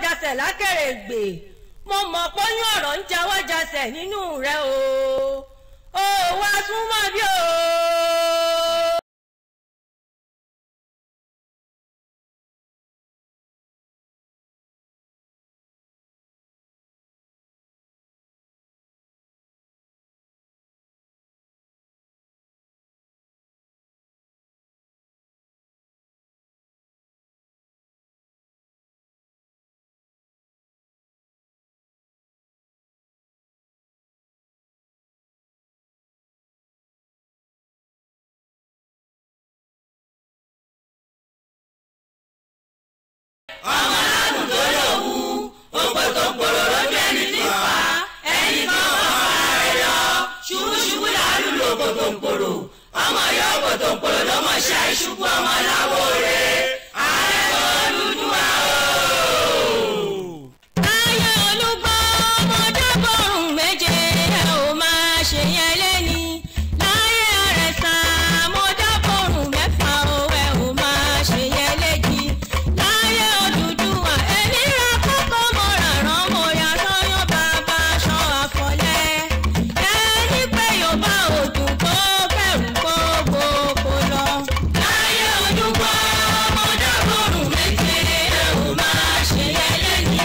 Jáwọ́jasẹ̀ lákèrègbè, mo mọ̀ pọ́yún ọ̀rọ̀ ń jáwọ́jasẹ̀ nínú rẹ o. Ó wá súnmọ́ bí o. Ọmọ aládùn tó lòwú òpó tó ń pòrò lójú ẹni tí ń fa ẹni kan wọ́n fa rẹ̀ lọ ṣubúṣubú làálù lò òpó tó ń pòrò ọmọ yóò òpó tó ń pòrò lọ́mọ ṣe ìṣubú ọmọ láwo rẹ̀ ààrẹ Odùduwà o. Láyé Olúgbọ́n ọmọdé bọ̀rùn méje, ẹ ò máa ṣe yẹn lẹ́ni. Láyé Àrẹ̀sà ọmọdé bọ̀rùn mẹ́fà o, ẹ ò máa ṣe yẹn léjì. Láyé Odùduwà èmi ra kókó mo rà rán mo yà sọ́yún bàbá aṣọ àfọ̀lẹ́. Ẹni pé Yorùbá òdùn kó kẹrù kó gbogbo lọ. Láyé Olúgbọ́n ọmọdé bọ̀rùn méje, ẹ ò máa ṣe yẹn lẹ́ni.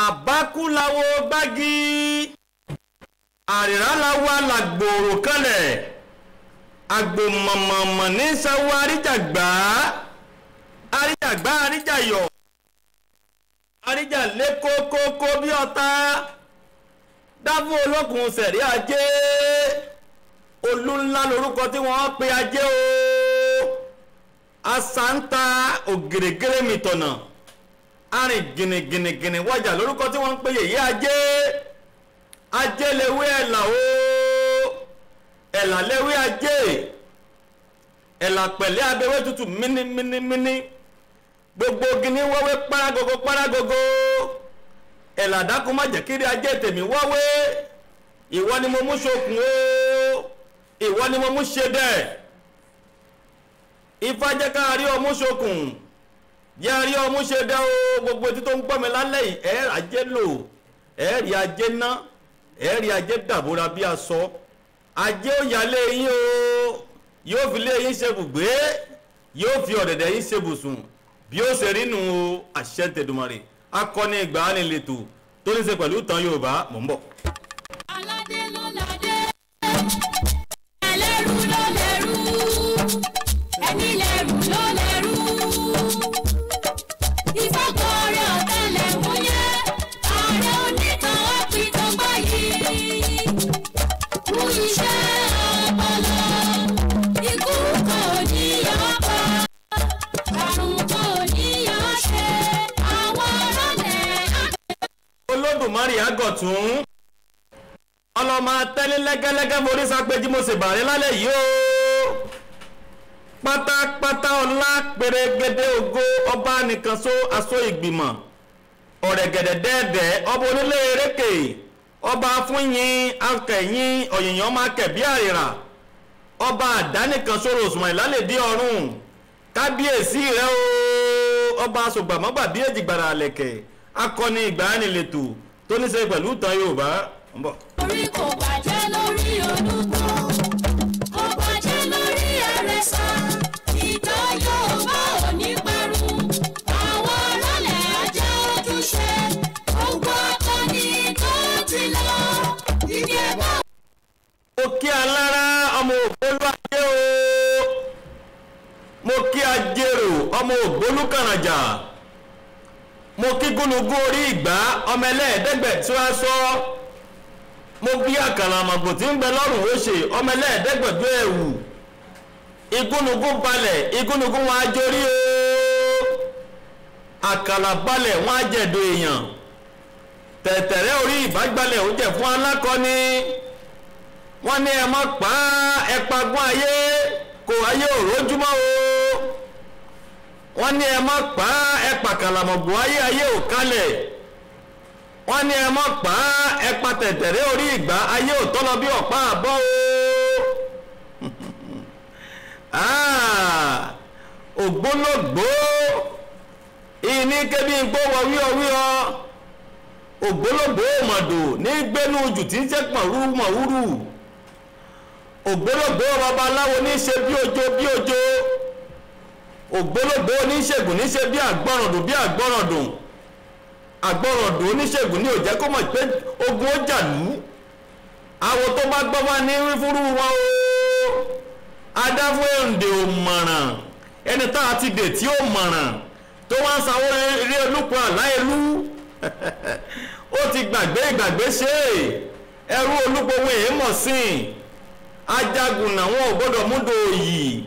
Àbákúláwo gbági, àrìráláwo alàgbòrò kanlẹ̀, àgbò mọ̀mọ̀mọ̀ ní sáwọ́ àríjàgbá, àríjàgbá àríjàyọ̀, àríjà lé kókókó bí ọ̀tá, dáfún olókùn sẹ̀rí ajé, olú ńlá lorúkọ tí wọ́n pe ajé o, asanta ògèrègèrè mìtọ̀nà, arìn gìnìgìnìgìnì wájà lórúkọ tí wọ́n ń pe yèyé ajé, ajé lewé ẹ̀là o, ẹ̀là lewé ajé, ẹ̀là pẹ̀lẹ́ abẹ́wé tutù mínímínímíní, gbogbo gíní wọ́wé párágogo párágogo, ẹ̀là dákun má jẹ́ kiri ajé tèmi wọ́wé, ìwọ ni mo mú ṣokùn o, ìwọ ni mo mú ṣe dẹ̀, ifá jẹ́ ká rí ọmú ṣokùn, jẹ́ rí ọmú ṣe dẹ́ o. Gbogbo etí tó ń gbọ́ mi lálẹ́ yìí, ẹ̀ ajé lò, ẹ̀ rí ajé ná, ẹ̀ rí ajé dàbúra bí aṣọ, ajé ó yálé yín o, yóò fi lé yín ṣe bùgbé, yóò fi ọ̀dẹ̀dẹ̀ yín ṣe bùsùn, bí ó ṣe rí nu o. Àṣẹ tẹ̀dùmarè. Akọni ìgbàanì lètò tó ní ṣe pẹ̀lú ìtàn Yorùbá. Mò ń bọ̀. Aládé ló ládé, ẹlẹ́rú ló lẹ́rú, ẹni lẹ́rú ló lẹ́rú. Ìfọ̀kànrẹ̀ ọ̀tẹlẹ̀múyẹ́, ààrẹ onítàn ọ̀pìtàn báyìí. Kú iṣẹ́ ọpọlọ, ikú kò ní yọ pa, àrùn kò ní yọ ṣe, àwọn ọlọ́lẹ̀ á. Olódùmarè àgọ̀tún ọlọ́mọ atẹ́lẹ́ lẹ́gẹ́lẹ́gẹ́ forí sápẹ́jì mo sì bàrẹ́ lálẹ́ yìí o. Pátápátá ọlá pèrègede ògo ọba nìkan so aṣọ ìgbìmọ̀ ọ̀rẹ́gẹ̀dẹ̀ dẹ́ẹ̀dẹ́ ọba onílé erékè ọba fúnyin akẹ̀yìn ọ̀yìnyàn máa kẹ̀ bí àrìrà ọba àdánìkan sọ̀rọ̀ òṣùwọ̀n ìlálẹ̀dí ọ̀run kábíyèsí rẹ o ọba sògbàmọ́gbà bí èjìgbàrà àlẹ̀kẹ̀ akọni ìgbàanìlètò tó ní ṣe pẹ̀lú ìtàn Yorùbá ń bọ̀. Orí kò bàjẹ́ lórí Olúgbọ́n, kò bàjẹ́ lórí Àrẹ̀sà, ìtàn Yorùbá ò ní parun, àwọn ọlọ́lẹ̀ ajá ojúṣe, gbogbo akọni tó ti lọ, ibi ẹ̀bá. Mo kí alára ọmọ ògbólú ajé o, mo kí ajérò ọmọ ògbólú kàràjà, mo kí gúnugún orí ìgbà ọmọ ẹlẹ́ẹ̀ẹ́dẹ́gbẹ̀ tí wọ́n sọ, mo bí àkàrà àmàgbò tí ń bẹ lọ́rùn ó ṣe ọmọ ẹlẹ́ẹ̀ẹ́dẹ́gbẹ̀dú ẹ̀wù, igúnnugún balẹ̀ igúnnugún wọn á jórí o, àkàlà balẹ̀ wọn á jẹ̀dọ̀ èèyàn, tẹ̀tẹ̀rẹ́ orí ìbágbalẹ̀ ó jẹ̀ fún alákọ̀ọ́ni, wọ́n ní ẹ má pa ẹ pagún ayé kò ayé òrójúmọ́ o, wọ́n ní ẹ má pa ẹ pàkàlàmọ̀gbò ayé ayé ò kalẹ̀, wọ́n ní ẹ má pa ẹ pa tẹ̀tẹ̀rẹ́ orí ìgbà ayé ò tọ́lọ bí ọ̀pá àbọ̀ o. Ògbólógbòó Ìní kébí ń gbọ́ wọ wíọ wíọ. Ògbólógbòó mọ̀dò ní gbénú jù tí ń ṣe pọ̀nrú mọ̀wúrú. Ògbólógbòó babaláwo ní ṣe bí ojo bí ojo. Ògbólógbòó oníṣègùn ní ṣe bí àgbọ̀ràndùn bí àgbọ̀ràndùn. Àgbọ̀ràndùn oníṣègùn ní ò jẹ́ kó mọ̀ pé ogun ó jàlú. Àwọn tó bá gbọ́ wá ní wí fúrú wọn o. Adáfún èǹdè ò mọ̀ràn, ẹni tá a ti dè tí ó mọ̀ràn tó wá ń sanwó eré olùkọ́ àláìlú. Ó ti gbàgbé ìgbàgbé ṣe é. Ẹrú olúgbòhun èémọ̀ sí i. Ajagun làwọn ò gbọ́dọ̀ múdò yìí.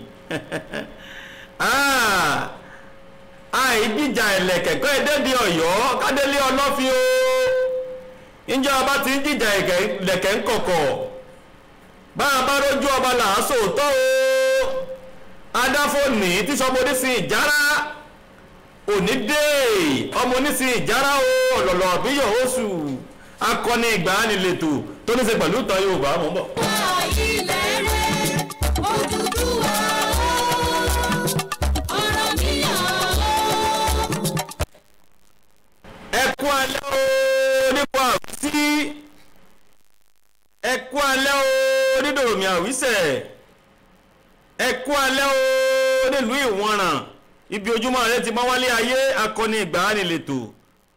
Àìdíjà ẹ̀lẹ̀kẹ̀ kọ́ ẹ̀dẹ́dì Ọ̀yọ́ kádélé ọlọ́fin o. Ǹjẹ́ ọba ti ń jìjà ẹ̀lẹ̀kẹ̀ ń kọ̀kọ̀? Bá a bá rójú ọba là á sòótọ́ o. Adáfóònì tí sọmọ onísìn ìjára òní dé ọmọ onísìn ìjára o. Ọ̀lọ̀lọ̀ àbíyọ̀ oṣù akọni ìgbàanì lètò tó ní ṣe pẹ̀lú ìtàn Yorùbá. Mò ń bọ̀. Ilẹ̀ rẹ̀ Odùduwà Ọ̀rànmíyàn o. Ẹ kú alẹ́ o nípa àwísí. Ẹ kú alẹ́ o nídòròmí àwísẹ̀. Ẹ kú alẹ́ o nílùú Ìwọ̀nràn, ibi ojúmọ́ rẹ ti mọ́ wálé ayé. Akọni ìgbàanì lètò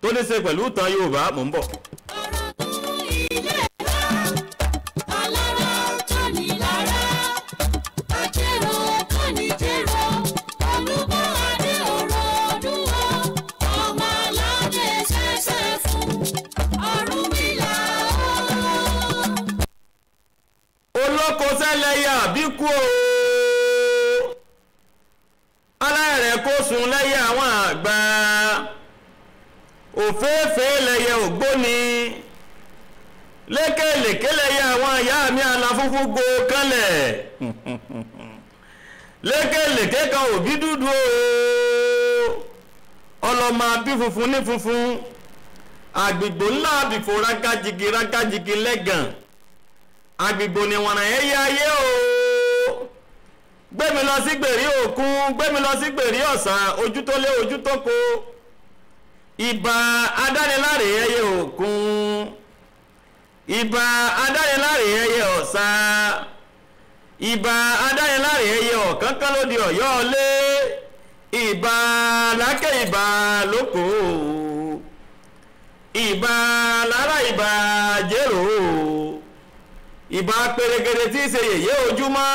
tó ní ṣe pẹ̀lú ìtàn Yorùbá. Mò ń bọ̀. Ọ̀ràngún ilé rẹ̀ alára tó ní lára, ajérò tó ní jérò, Olúbọ̀ adé òrò Olúwo, ọmọ aládé ṣẹ̀ṣẹ̀ fún Ọ̀rúnmìlà o. Olóko sẹ́lẹ̀yà àbíkú o. Aláìrẹ̀ kó sùn lẹ́yẹ àwọn àgbà. Òféèfé lẹ́yẹ ògbóni. Lékèlèké lẹ́yẹ àwọn ìyá mi aláfúnfún gbo kánlẹ̀. Lékèlèké kan òbí dúdú o. Ọlọ́mọ abí funfun ní funfun. Àgbègbò ńlá àbìfò rákájigi rákájigi lẹ́gàn. Agbègbò ni wọ̀nà ẹ̀yẹ ayé o. Gbémi lọ sí gbèrí òkun, gbémi lọ sí gbèrí ọ̀sà, ojú tó lé ojú tó ko. Ìbà adániláre ẹyẹ òkun, ìbà adániláre ẹyẹ ọ̀sà, ìbà adániláre ẹyẹ ọ̀kánkán lóde Ọ̀yọ́ lé. Ìbà lákè ìbà lóko, ìbà lára ìbà jérò, ìbà pèrègèrè tí í ṣe yèyé ojúmọ́,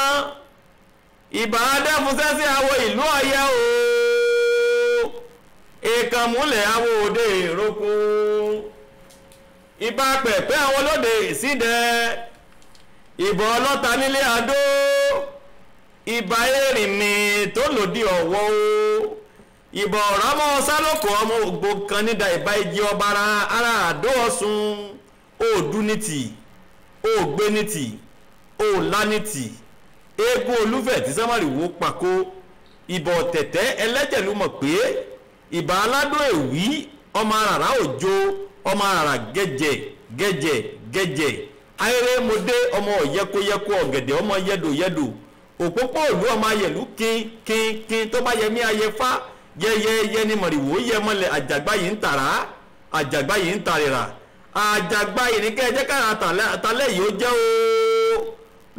ìbà adáfúnṣẹ́sẹ́ awo ìlú Ọ̀yọ́ o. Ìkànmúlẹ̀ awo òde ìrókò, ìbà pẹ̀pẹ́ àwọn olóde ìsídẹ̀, ìbà ọlọ́ta nílé adó, ìbà erinmi tó lòdì ọ̀wọ́ o, ìbà ọ̀rámọ́ sálòkò ọmọ ògbó kan nídà, ìbà igi ọba ara àdó Ọ̀ṣun. Òdu ní tì, ògbé ní tì, òlá ní tì, eégún olúfẹ̀ tí sámárì wò pàkó, ìbà ọ̀tẹ̀tẹ̀ ẹlẹ́jẹ̀ ló mọ̀ pé, ìbà aládùn èwí ọmọ àràrá òjò, ọmọ àràrá gẹ̀jẹ̀ gẹ̀jẹ̀ gẹ̀jẹ̀, ayérémọdé ọmọ ọ̀yẹ́kóyẹ́kó ọ̀gẹ̀dẹ̀ ọmọ yẹ́dòyẹ́dò, òpópó òlú ọmọ ayẹ̀lú kín kín kín tó bá yẹmí ayẹfá yẹyẹyẹ ni mọ̀rìwò yẹ mọ́lẹ̀. Àjàgbá yìí ń tàrá, àjàgbá yìí ń tàrìrà, àjàgbá yìí ní kẹ́ ẹ jẹ́ kára àtàlẹ́ yìí ó jẹ́ o.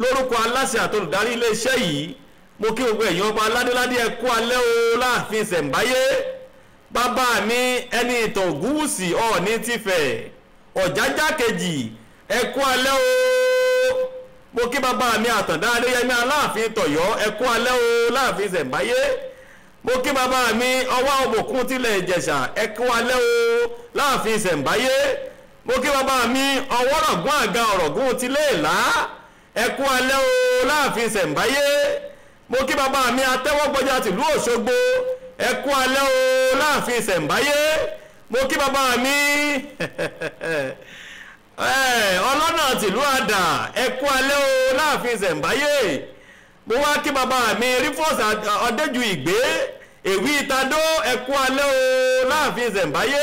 Lórúkọ aláṣẹ àtolùdarí iléeṣẹ́ yìí, mo kí gbogbo ẹ̀yin ọba aládéládé, ẹ kú alẹ́ o láàfin ṣẹ̀ǹbáyé. Bàbá mi ẹni ìtàn Ògúnwùsì Ọọ̀ni tìfẹ̀ Ọ̀jájá kejì, ẹ kú alẹ́ o. Mo kí bàbá mi Àtàndá Adéyẹmí Aláàfin tọ̀yọ́, ẹ kú alẹ́ o láàfin ṣẹ̀ǹbáyé. Mo kí bàbá mi Ọwá Òbòkun tilẹ̀ Ìjẹ̀ṣà, ẹ kú alẹ́ o láàfin ṣẹ̀ǹbáyé. Mo kí bàbá mi Ọwọ́rọ̀gún àga Ọ̀rọ̀gún tilẹ̀ Ìlá, ẹ kú alẹ́ o láàfin ṣẹ̀ǹbáyé. Mo kí bàbá mi Atẹ́wọ́gbọjà tìlú Òṣogbo, ẹ kú alẹ́ o láàfin ṣẹ̀ǹbáyé. Mo kí bàbá mi ọlọ́nà tìlú Àdà, ẹ kú alẹ́ o láàfin ṣẹ̀ǹbáyé. Mo wá kí bàbá mi Rufus Ọ̀dẹ́jú Ìgbé Èwí Ìtadó, ẹ kú alẹ́ o láàfin ṣẹ̀ǹbáyé.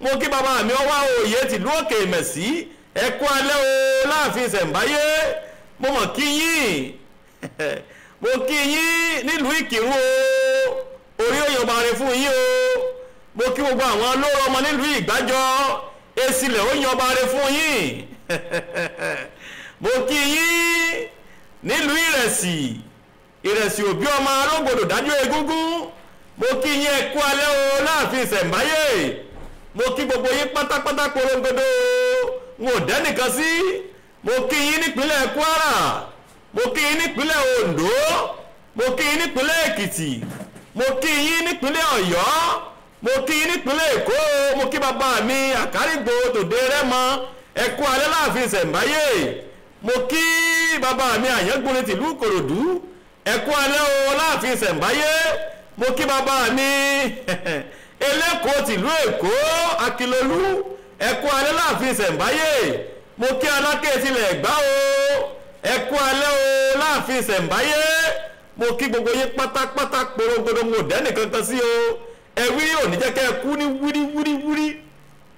Mo kí bàbá mi Ọwá Òye tìlú Òkè Ìmẹ̀sí, ẹ kú alẹ́ o láàfin ṣẹ̀ǹbáyé. Mo mọ̀ kí yín, mo kí yín nílùú Ìkìrun o. Orí òye ọba rẹ fún yín o. Mo kí gbogbo àwọn olóró ọmọ nílùú Ìgbàjọ, esilẹ̀ ó yan ọba rẹ fún yín. Mo kí yín nílùú Ìrẹsì, Ìrẹsì òbí ọmọ arógbòdò dájú egúngún. Mo kí yín ẹ kú alẹ́ o láàfin ìṣẹ̀ǹbáyé. Mo kí gbogbo yín pátápátá porongodo, n ò dẹ́nìkan sí. Mo kí yín nípínlẹ̀ Kwara, mo kí yín nípínlẹ̀ Ondo, mo kí yín nípínlẹ̀ Èkìtì, mo kí yín nípínlẹ̀ Ọ̀yọ́, mo kí yín nípínlẹ̀ Èkó. Mo kí bàbá mi Àkárìgbò tòde Rẹ́mọ, ẹ kú alẹ́ láàfin ìṣẹ̀ǹbáyé. Mo kí bàbá mi Àyàngbóni tìlú Ìkòròdú, ẹ kú alẹ́ o láàfin ìṣẹ̀ǹbáyé. Mo kí bàbá mi Eléko tìlú Èkó, Akilolú, ẹ kú alẹ́ láàfin ìṣẹ̀ǹbáyé. Mo kí Aláké tilẹ̀ Ẹ̀gbá o, ẹ kú alẹ́ o láàfin ìṣẹ̀ǹbáyé. Mo kí gbogbo yín pátápátá porongodo, mo dẹ́nì kankan sí o. Ẹ wírí ò ní jẹ́ kẹ́ ẹ kú ní wírí wírí wírí,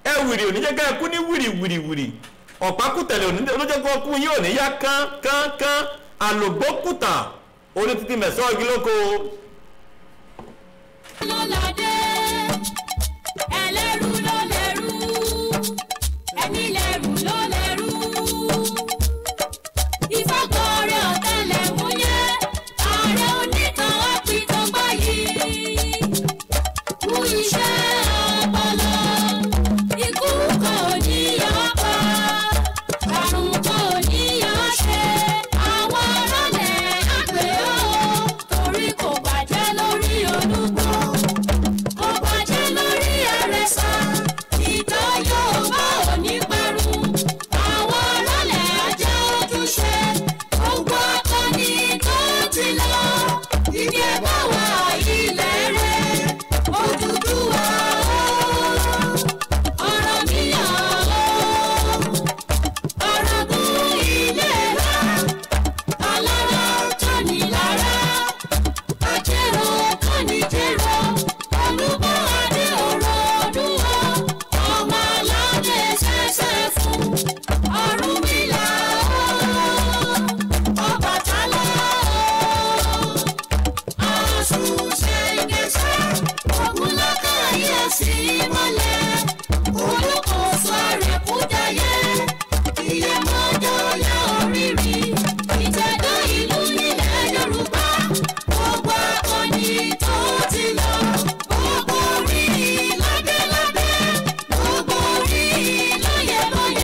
ẹ wìrì ò ní jẹ́ kẹ́ ẹ kú ní wìrì wìrì wìrì, ọ̀pákùtẹ̀lẹ̀ ò ní jẹ́ kó kú yín ò ní yá kán kán kán. Àlògbókùtà oní títí mẹ̀sán igi lóko. Lọ́ládé ẹlẹ́rú ló lẹ́rú, ẹni lẹ́rú ló lẹ́rú. Ìfọ̀kànrẹ́ ọ̀tẹlẹ̀múyẹ́, ààrẹ onítàn àpìtàn báyìí. Kú iṣẹ́ ọpọlọ, ikú kò ní yọ pa, àrùn kò ní yọ ṣe. Àwọn arálẹ̀ àgbẹ̀ ó, torí kò bàjẹ́ lórí Olúgbọ́n, kò bàjẹ́ lórí Àrẹ̀sà. Ìtàn Yorùbá ò ní parun, àwọn arálẹ̀ ajá ojúṣe. Gbogbo akọni tó ti lọ, ibi ẹ̀ bá wà ilẹ̀ rẹ̀, Odùduwà ó, Ọ̀rànmíyàn ó, Ọ̀ràngún ilé wa, Alára tani lára, Ajérò kọ́ni jérò, Olúbọ̀ adé òrò ọdún o, ọmọ aládé ṣẹ̀ṣẹ̀ fún, Ọ̀rúnmìlà o, Ọbàtálá o, Ọ̀ṣun ṣẹ̀ǹgẹ̀ṣẹ̀, Ògúnlọ́kà yẹ̀ sí mọ́lẹ̀, Olúkòso Àrẹ̀kúdayé, Ìyẹ̀mọ́jọ́yà orírì, ìtẹ̀dó ìlú nílẹ̀ Yorùbá, gbogbo akọni tó ti lọ, gbogbo orí ládéládé, gbogbo orí lóyèlóyè.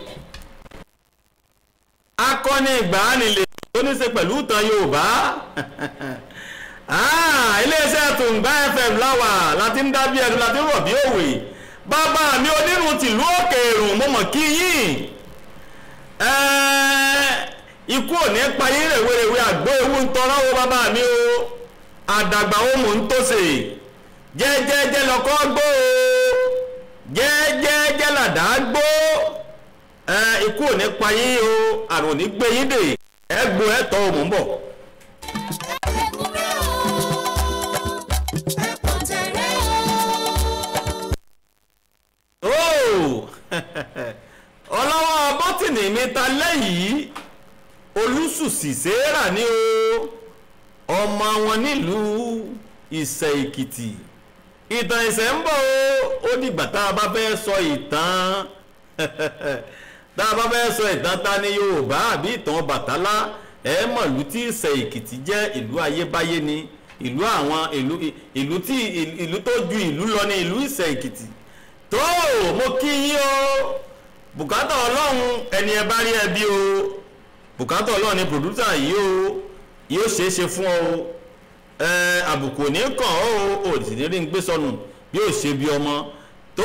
Akọni ìgbàanì lè tó ní ṣe pẹ̀lú ìtàn Yorùbá. Iléeṣẹ́ Tùǹgbà FM láwà láti ń dábí ẹnu láti ń rọ̀ bí òwe. Bàbá mi onírun tìlú òkè èrùn, mo mọ̀ kí yín. Ikú ò ní pa yín rèwerèwe, àgbo ewu ń tọrọ wo bàbá mi o. Àdàgbà ó mò ń tòsè, jẹ́jẹ́jẹ́ lọ́kọ́ gbó o, jẹ́jẹ́jẹ́ làdá gbó. Ikú ò ní pa yín o, àrùn ò ní gbé yín dè, ẹ gbó ẹ tọ́ o, mò ń bọ̀. Ẹkúnrẹ́ o, ẹ̀pọ̀tẹ̀rẹ́ o. Óò, ọlọ́wọ́ bọ́tìnì mi ta lẹ́yìn Olúṣùṣì Sẹ́rà ní o, ọmọ wọn nílùú Ìṣẹ̀ Èkìtì. Ìtàn Ìṣẹ̀ ń bọ̀ o, ó dìgbà tá a bá fẹ́ sọ ìtàn tá a bá fẹ́ sọ ìtàn ta ni Yorùbá àbí ìtàn Ọbàtálá. Ẹ mọ̀lú tí Ìṣẹ̀ Èkìtì jẹ́ ìlú ayébáyé ni, ìlú àwọn ìlú ìlú tí ìlú tó ju ìlú lọ ní ìlú Ìṣẹ̀ Èkìtì. Tó mo kí yín o, bùkátà Ọlọ́run ẹni ẹ bá rí ẹbí o, bùkátà Ọlọ́run ni pòdúsà yìí o, yóò ṣeé ṣe fún ọ o. Àbùkù ò ní kàn ọ́ o, ò sì ní rí ń gbé sọnù bí ó ṣe bí ọmọ. Tó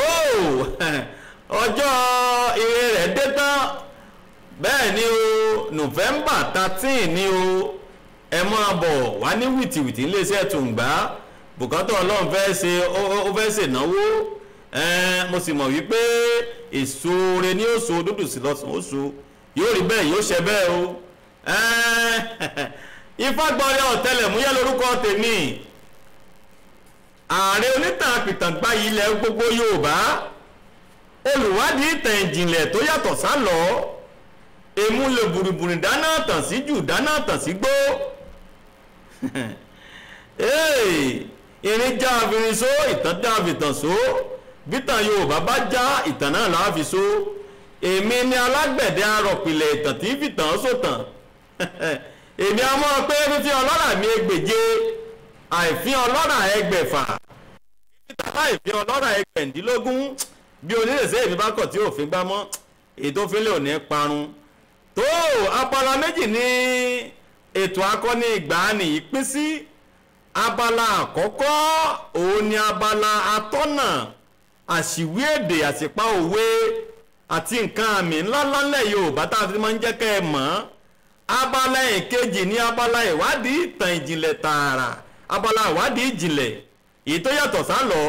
ọjọ́ ire rẹ̀ dé tán, bẹ́ẹ̀ ni o, November 13 ni o, ẹ máa bọ̀ wá ní wìtìwìtì iléeṣẹ́ Tùǹgbà. Bùkátà Ọlọ́run fẹ́ ṣe ó fẹ́ ṣènáwó. Mo sì mọ̀ wípé èso re ní oṣù dúdú sí lọ́sàn oṣù yóò rí bẹ́ẹ̀, yóò ṣe bẹ́ẹ̀ o. Ifágbọ́rẹ́ ọ̀tẹlẹ̀múyẹ́ lórúkọ tèmi, ààrẹ onítàn àpìtàngbáyé ilẹ̀ gbogbo Yorùbá, olùwádìí ìtàn ìjìnlẹ̀ tó yàtọ̀ sálọ, èmú lè bùrìbùrì dáná tàn sí jù dáná tàn sí gbó. Ìrìn já àfìrìnsó, ìtàn já àfìtàn só. Bítàn Yorùbá bá já ìtàn náà la fi so. Èmi ni alágbẹ̀dẹ arọ̀pìlẹ̀ ìtàn tí fìtàn sòtàn. Èmi a mọ̀ pé fífi ọlọ́rà mi ẹgbèje, àìfín ọlọ́rà ẹgbẹ̀fà, àìfín ọlọ́rà ẹgbẹ̀ndínlógún. Bí onírèsé èmi bá kọ̀ tí òfin gbá mọ́, ètò òfin lè ní parun. Tó abala méjì ní ètò akọni ìgbàanì yìí pín sí. Abala àkọ́kọ́ òun ni abala atọ́nà, àṣìwí èdè, àṣìpá òwe àti nǹkan àmì ńláńlá ńlẹ̀ Yorùbá tá a fi máa ń jẹ́ kẹ́ ẹ mọ̀. Abala ìkejì ní abala ìwádìí ìtàn ìjìnlẹ̀ tààrà, abala ìwádìí ìjìnlẹ̀ èyí tó yàtọ̀ sálọ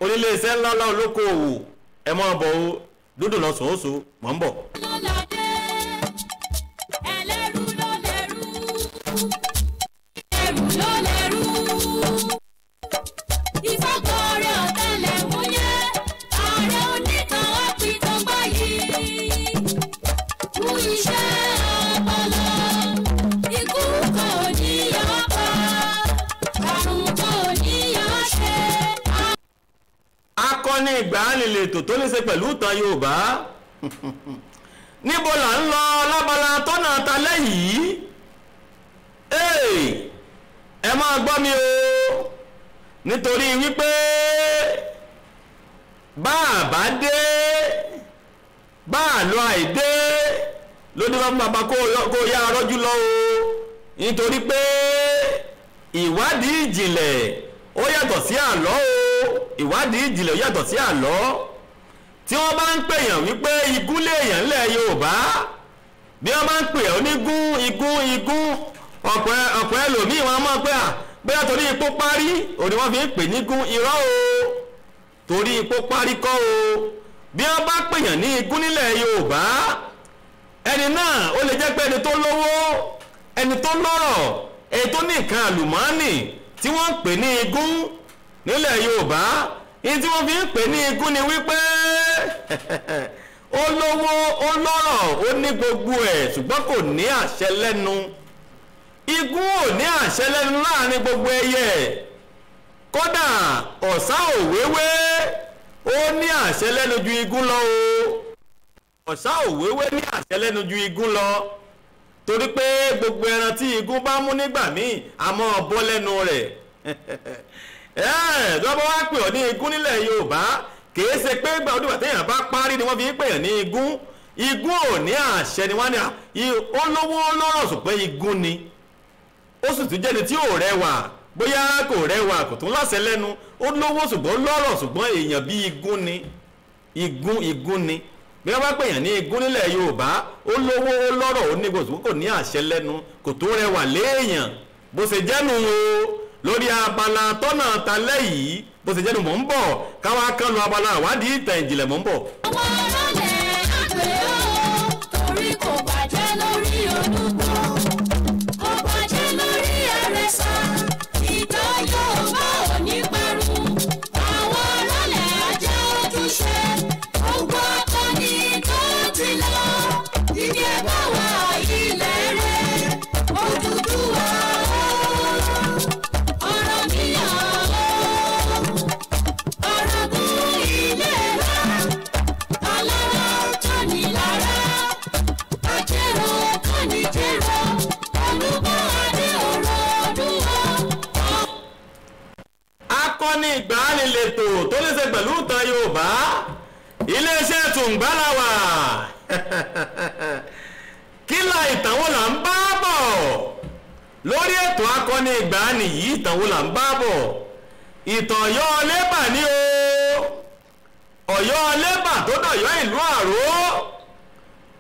oníléeṣẹ́ ńláńlá olókoòwò. Ẹ máa bọ̀ o, dúdú lọ sùn ó so, mọ̀ ń bọ̀. Lọ́ládé, ẹlẹ́rú ló lẹ́rú, ẹrù ló lẹ́rú. Ìfọkànrẹ́ ọ̀tẹlẹ̀múyẹ́, ààrẹ onítàn àpìtàn báyìí. Kú iṣẹ́ ọpọlọ, ikú kò ní yọ pa, àrùn kò ní yọ ṣe. Akọni ìgbàanì lètò tó ní ṣe pẹ̀lú ìtàn Yorùbá. Níbo là ń lọ lábala tọ́nà talẹ́ yìí? Ẹ máa gbọ́ mi o, nítorí wípé bá a bá dé, bá a lọ àìdé ló ní wọ́n bàbá kó yá arọ́jú lọ o, nítorí pé ìwádìí ìjìnlẹ̀ ó yàtọ̀ sí àlọ́ o. Ìwádìí ìjìnlẹ̀ ó yàtọ̀ sí àlọ́. Tí wọ́n bá ń pèèyàn wípé igún léèyàn ńlẹ̀ Yorùbá, bí wọ́n bá ń pè ọ́ nígún igún igún, ọ̀pọ̀ ẹlòmíì wọn mọ̀ pé à bóyá torí ipò parí òní wọ́n fi ń pè nígún. Irọ́ o, torí ipò parí kọ́ o. Bí wọ́n bá pèèyàn ní igún nílẹ̀ Yorùbá, ẹni náà ó lè jẹ́ pé ẹni tó lówó, ẹni tó lọ́rọ̀, ẹni tó ní nǹkan àlùmọ́ọ́nì tí wọ́n ń pè ní igún nílẹ̀ Yorùbá. Ní tí wọ́n fi ń pè ní igún ni wípé ó lówó, ó lọ́rọ̀, ó ní gbogbo ẹ̀, ṣùgbọ́n kò ní àṣẹ lẹ́nu. Igún ò ní àṣẹ lẹ́nu láàrin gbogbo ẹyẹ. Kódà ọ̀sá òwéwé ó ní àṣẹ lẹ́nu ju igún lọ o. Ọ̀sá òwéwé ní àṣẹ lẹ́nu ju igún lọ, torí pé gbogbo ẹran tí igún bá mú nígbà míì a máa bọ́ lẹ́nu rẹ̀. Lọ́bọ̀ wá pè ọ́ ní igún nílẹ̀ Yorùbá, kìí ṣe pé gbà ọdún àtẹ̀yàn bá parí ni wọ́n fi ń pèyàn ní igún. Igún ò ní àṣẹ ni wọ́n ní ó lówó lọ́rọ̀, ṣùgbọ́n igún ni. Ó sì tún jẹ́ni tí ò rẹwà, bóyá kò rẹwà, kò tún láṣẹ lẹ́nu. Ó lówó ṣùgbọ́n lọ́rọ̀, ṣùgbọ́n èèyàn bí igún ni. Igún igún ni. Bí wọ́n bá pèyàn ní igún nílẹ̀ Yorùbá, ó lówó, ó lọ́rọ̀, ó ní gbòòsùn, kò ní àṣẹ lẹ́nu, kò tó rẹwà léèyàn. Bó ṣe jẹ́nu o lórí abala tọ́nà talẹ́ yìí, bó ṣe jẹ́nu mò ń bọ̀, káwá kan lu abala ìwádìí ìtàn ìjìnlẹ̀ mò ń bọ̀. Àwọn ọlọ́lẹ̀ àgbẹ̀ ó, torí kò bàjẹ́ lórí Olúgbọ́n, kò bàjẹ́ lórí Àrẹ̀sà, ìtàn Yorùbá ò ní parun. Àwọn ọlọ́lẹ̀ ajá ojúṣe, gbogbo akọni tó ti lọ, ibi ẹ̀ bá wà ilẹ̀ rẹ̀, Odùduwà ó, Ọ̀rànmíyàn ó, Ọ̀ràngún ilé wa, alára kọ́ni lára, ajérò kọ́ni jérò, Olúgbọ́n adé ọ̀rọ̀ ọdún wa. Akọni ìgbàanì lètò tó ní ṣe pẹ̀lú ìtàn Yorùbá. Iléeṣẹ́ tùǹgbàlàwà kílà ìtàn wo là ń bá bọ̀ lórí ètò akọni ìgbàanì yìí? Ìtàn wo là ń bá bọ̀? Ìtàn Ọ̀yọ́ Lébà ní o. Ọ̀yọ́ Lébà tó dọ̀yọ́ ìlú Àró,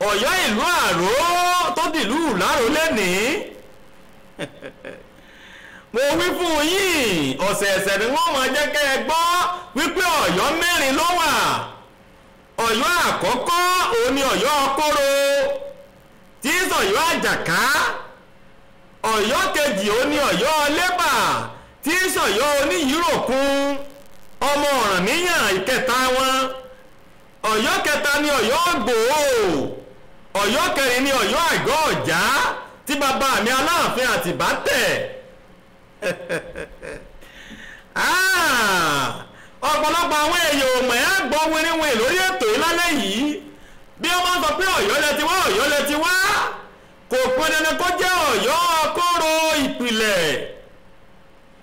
Ọ̀yọ́ ìlú Àró tó dìlú Ìláró lẹ́nìí. Mo wí fún yín, ọ̀sẹ̀ẹ̀sẹ̀ ni wọ́n máa jẹ́ kẹ́ ẹ gbọ́ wípé Ọ̀yọ́ mẹ́rin ló wà. Ọ̀yọ́ àkọ́kọ́ òun ni Ọ̀yọ́ Kóró tí í sọ̀yọ́ Àjàká. Ọ̀yọ́ kejì òun ni Ọ̀yọ́ Lébà tí í sọ̀yọ́ Oníyìíròkun ọmọ Ọ̀rànmíyàn ìkẹta wọn. Ọ̀yọ́ kẹta ni Ọ̀yọ́ Ògbòho. Ọ̀yọ́ kẹrin ni Ọ̀yọ́ Àgọ́ Ọ̀já tí bàbá mi Aláàfin Àtìbá tẹ̀. Ọ̀pọ̀lọpọ̀ àwọn èèyàn ò mọ̀ ẹ́ gbọ́ wínníwín lórí ètò yìí lálẹ́ yìí. Bí wọ́n máa ń sọ pé Ọ̀yọ́ lẹ ti wá, Ọ̀yọ́ lẹ ti wá, kò pọn dandan kó jẹ́ Ọ̀yọ́ kóró ìpìlẹ̀.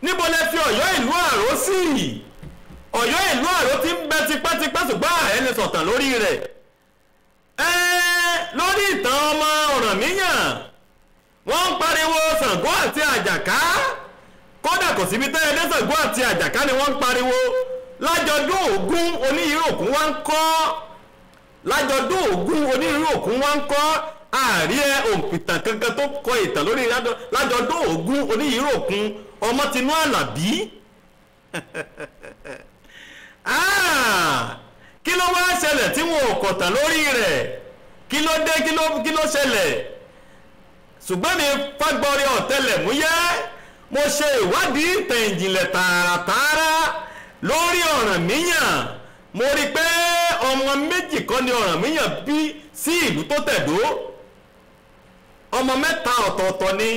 Níbo lẹ fi Ọ̀yọ́ ìlú Àró sí? Ọ̀yọ́ ìlú Àró ti ń bẹ tipẹ́tipẹ́, ṣùgbọ́n ẹni sọ̀tàn lórí rẹ̀. Lórí ìtàn ọmọ Ọ̀rànmíyàn, wọ́n ń pariwo Ṣàngó àti Àjàká. Kódà kò síbi tẹ́ ẹdẹ Ṣàngó àti Àjàká ni wọ́n ń pariwo. Lájọdún Ògún Oníyìíròkún wá ń kọ́, lájọdún Ògún Oníyìíròkún wá ń kọ́. Ààrí ẹ òǹpìtàn kankan tó kọ ìtàn lórí lájọdún Ògún Oníyìíròkún ọmọ tinú Àlàbí. Kí ló wá ṣẹlẹ̀ tí wọn ò kọ̀tàn lórí rẹ̀? Kí ló dé? Kí ló ṣẹlẹ̀? Ṣùgbọ́n mi Fágbọ́rẹ́ ọ̀tẹlẹ̀múyẹ́, mo ṣe ìwádìí ìtàn ìjìnlẹ̀ tààràtààrà lórí Ọ̀rànmíyàn. Mo rí i pé ọmọ méjì kọ́ ni Ọ̀rànmíyàn bí sí ìlú tó tẹ̀dó. Ọmọ mẹ́ta ọ̀tọ̀ọ̀tọ̀ ni.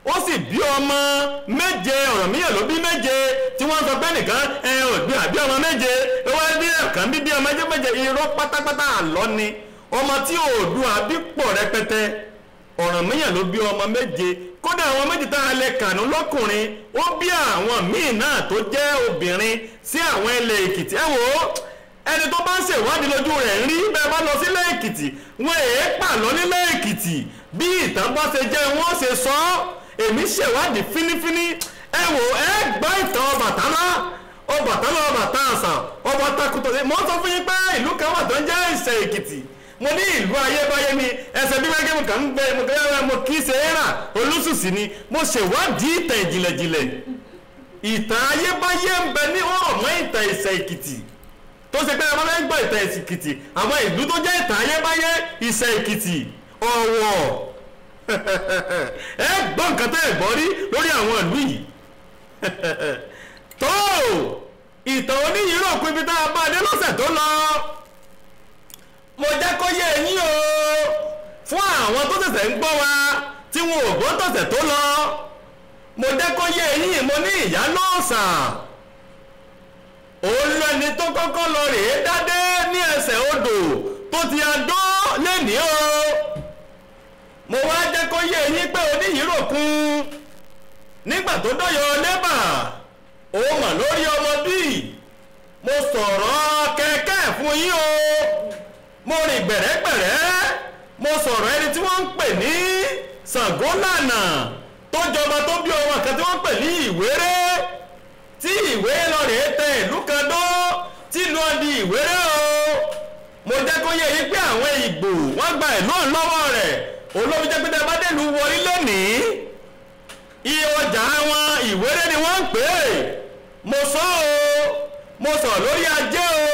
Ó sì bí ọmọ méje. Ọ̀rànmíyàn ló bí méje tí wọ́n sọ pé nìkan ẹ ò bí àbí ọmọ méje, ó wá bí ọ̀kan bí ọmọ méje. Irọ́ pátápátá àlọ́ ni. Ọmọ tí Oòduà bí pọ̀ rẹpẹtẹ. Ọ̀rànmíyàn ló bí ọmọ méje. Kódà àwọn méjì tá a lè kànú lọ́kùnrin, ó bí àwọn míì náà tó jẹ́ obìnrin sí àwọn ilẹ̀ Èkìtì. Ẹ wò ó, ẹni tó bá ń ṣèwádìí lójú rẹ̀ ń rí. Bẹ́ẹ̀ bá lọ sílẹ̀ Èkìtì, wọ́n èé pàlọ́ nílẹ̀ Èkìtì. Bí ìtàn bá ṣe jẹ́ wọ́n ṣe sọ ọ́. Èmi ṣèwádìí fínífíní. Ẹ wò, ẹ gbọ́ ìtàn Ọbàtálá, Ọbàtálá, Ọbàtásà, Ọba Takùtọ̀. Mo sọ fún yín pé ìlú kan wà tó ń jẹ́ Ìṣẹ̀ Èkìtì. Mo ní ìlú ayébáyé ni. Ẹsẹ̀ bí wẹ́gẹ́ mo kàn ń gbẹ mo kàn mo kì í ṣe é rà olúṣùṣì ni. Mo ṣèwádìí ìtàn ìjìnlẹ̀jìnlẹ̀. Ìtàn ayébáyé ń bẹ ní ọ̀rọ̀ mọ́ ìtàn Ìṣẹ̀ Èkìtì, tó ṣe pé wọ́n fẹ́ gbọ́ ìtàn Ìṣẹ̀ Èkìtì, àwọn ìlú tó jẹ́ ìtàn ayébáyé Ìṣẹ̀ Èkìtì, Ọ̀wọ̀. Ẹ gbọ́ nǹkan tẹ́ ẹ gbọ́ rí lórí àwọn ìlú yìí. Tó ìtàn Oníyìíròkun ibi tá a bá dé lọ́sẹ̀ tó lọ, mo jẹ́ kó yé yín o. Fún àwọn tó ṣẹ̀ṣẹ̀ ń gbọ́ wa tí wọn ò gbọ́ tọ̀sẹ̀ tó lọ, mo jẹ́ kó yé yín. Mo ní ìyá lọ́ọ̀sà òun lẹni tó kọ́kọ́ lọ rèé dádé ní ẹsẹ̀ odò tó ti adó lẹ́nìí o. Mo wá jẹ́ kó yé yín pé Oníyìíròkun nígbà tó dọ́yọ̀ lẹ́bà, òun mà lórí ọmọ bíi. Mo sọ̀rọ̀ kẹ̀kẹ́ fún yín o. Mo rìn gbẹ̀rẹ́gbẹ̀rẹ́. Mo sọ̀rọ̀ ẹni tí wọ́n ń pè ní Ṣàngólànà tó jọba, tó bí ọmọ kan tí wọ́n ń pè ní Ìwéré, tí Ìwéré lọ rèé tẹ ìlú kan dó tí ìlú ọdí Ìwéré o. Mo jẹ́ kó yé yín pé àwọn Ìgbò wọ́n gba ìlú ọ̀hún lọ́wọ́ rẹ̀. Olóbi jẹ́ pé tẹ́ bá délùú Wọrí lónìí, iye ọjà wọn Ìwéré ni wọ́n ń pè é. Mo sọ o, mo sọ lórí ajé o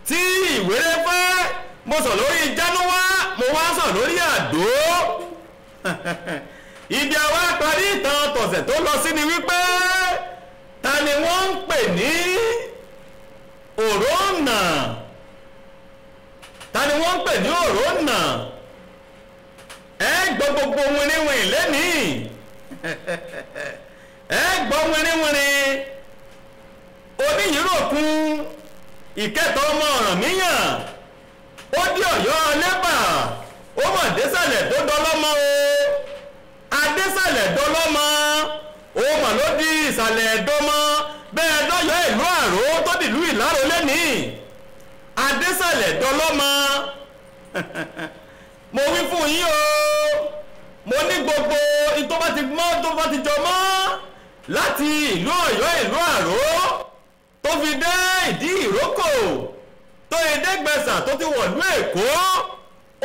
tí Ìwéré fẹ́, mo sọ lórí Jánúwá, mo wá sọ lórí Àdó. Ibi àwa parí ìtàn tọ̀sẹ̀ tó lọ sí ni wípé ta ni wọ́n ń pè ní Òróǹnà? Ta ni wọ́n ń pè ní Òróǹnà? Ẹ gbọ́ gbogbo wìnrìnwìnrìn lẹ́nìí. Ẹ gbọ́ wìnrìnwìnrìn. Oníyìíròkun ìkẹta ọmọ Ọ̀rànmíyàn ó dé Ọ̀yọ́ lẹ́bà, ó mọ̀ désàlẹ̀ tó dọlọ́mọ o. Adésàlẹ̀ dọlọ́mọ, ó mọ̀ ló di ìsàlẹ̀ ẹ̀dọ́mọ. Bẹ́ẹ̀ dọ́yọ̀ ìlú Àró tó dìlú Ìláró lẹ́nìí. Adésàlẹ̀ dọlọ́mọ. Mo wí fún yín o, mo ní gbogbo tó bá ti mọ́ tó bá ti jọ mọ́ láti ìlú Ọ̀yọ́ ìlú Àró tó fi dé ìdí ìrókò tó ẹ̀ẹ́dẹ́gbẹ̀sà tó ti wọ̀lú Èkó,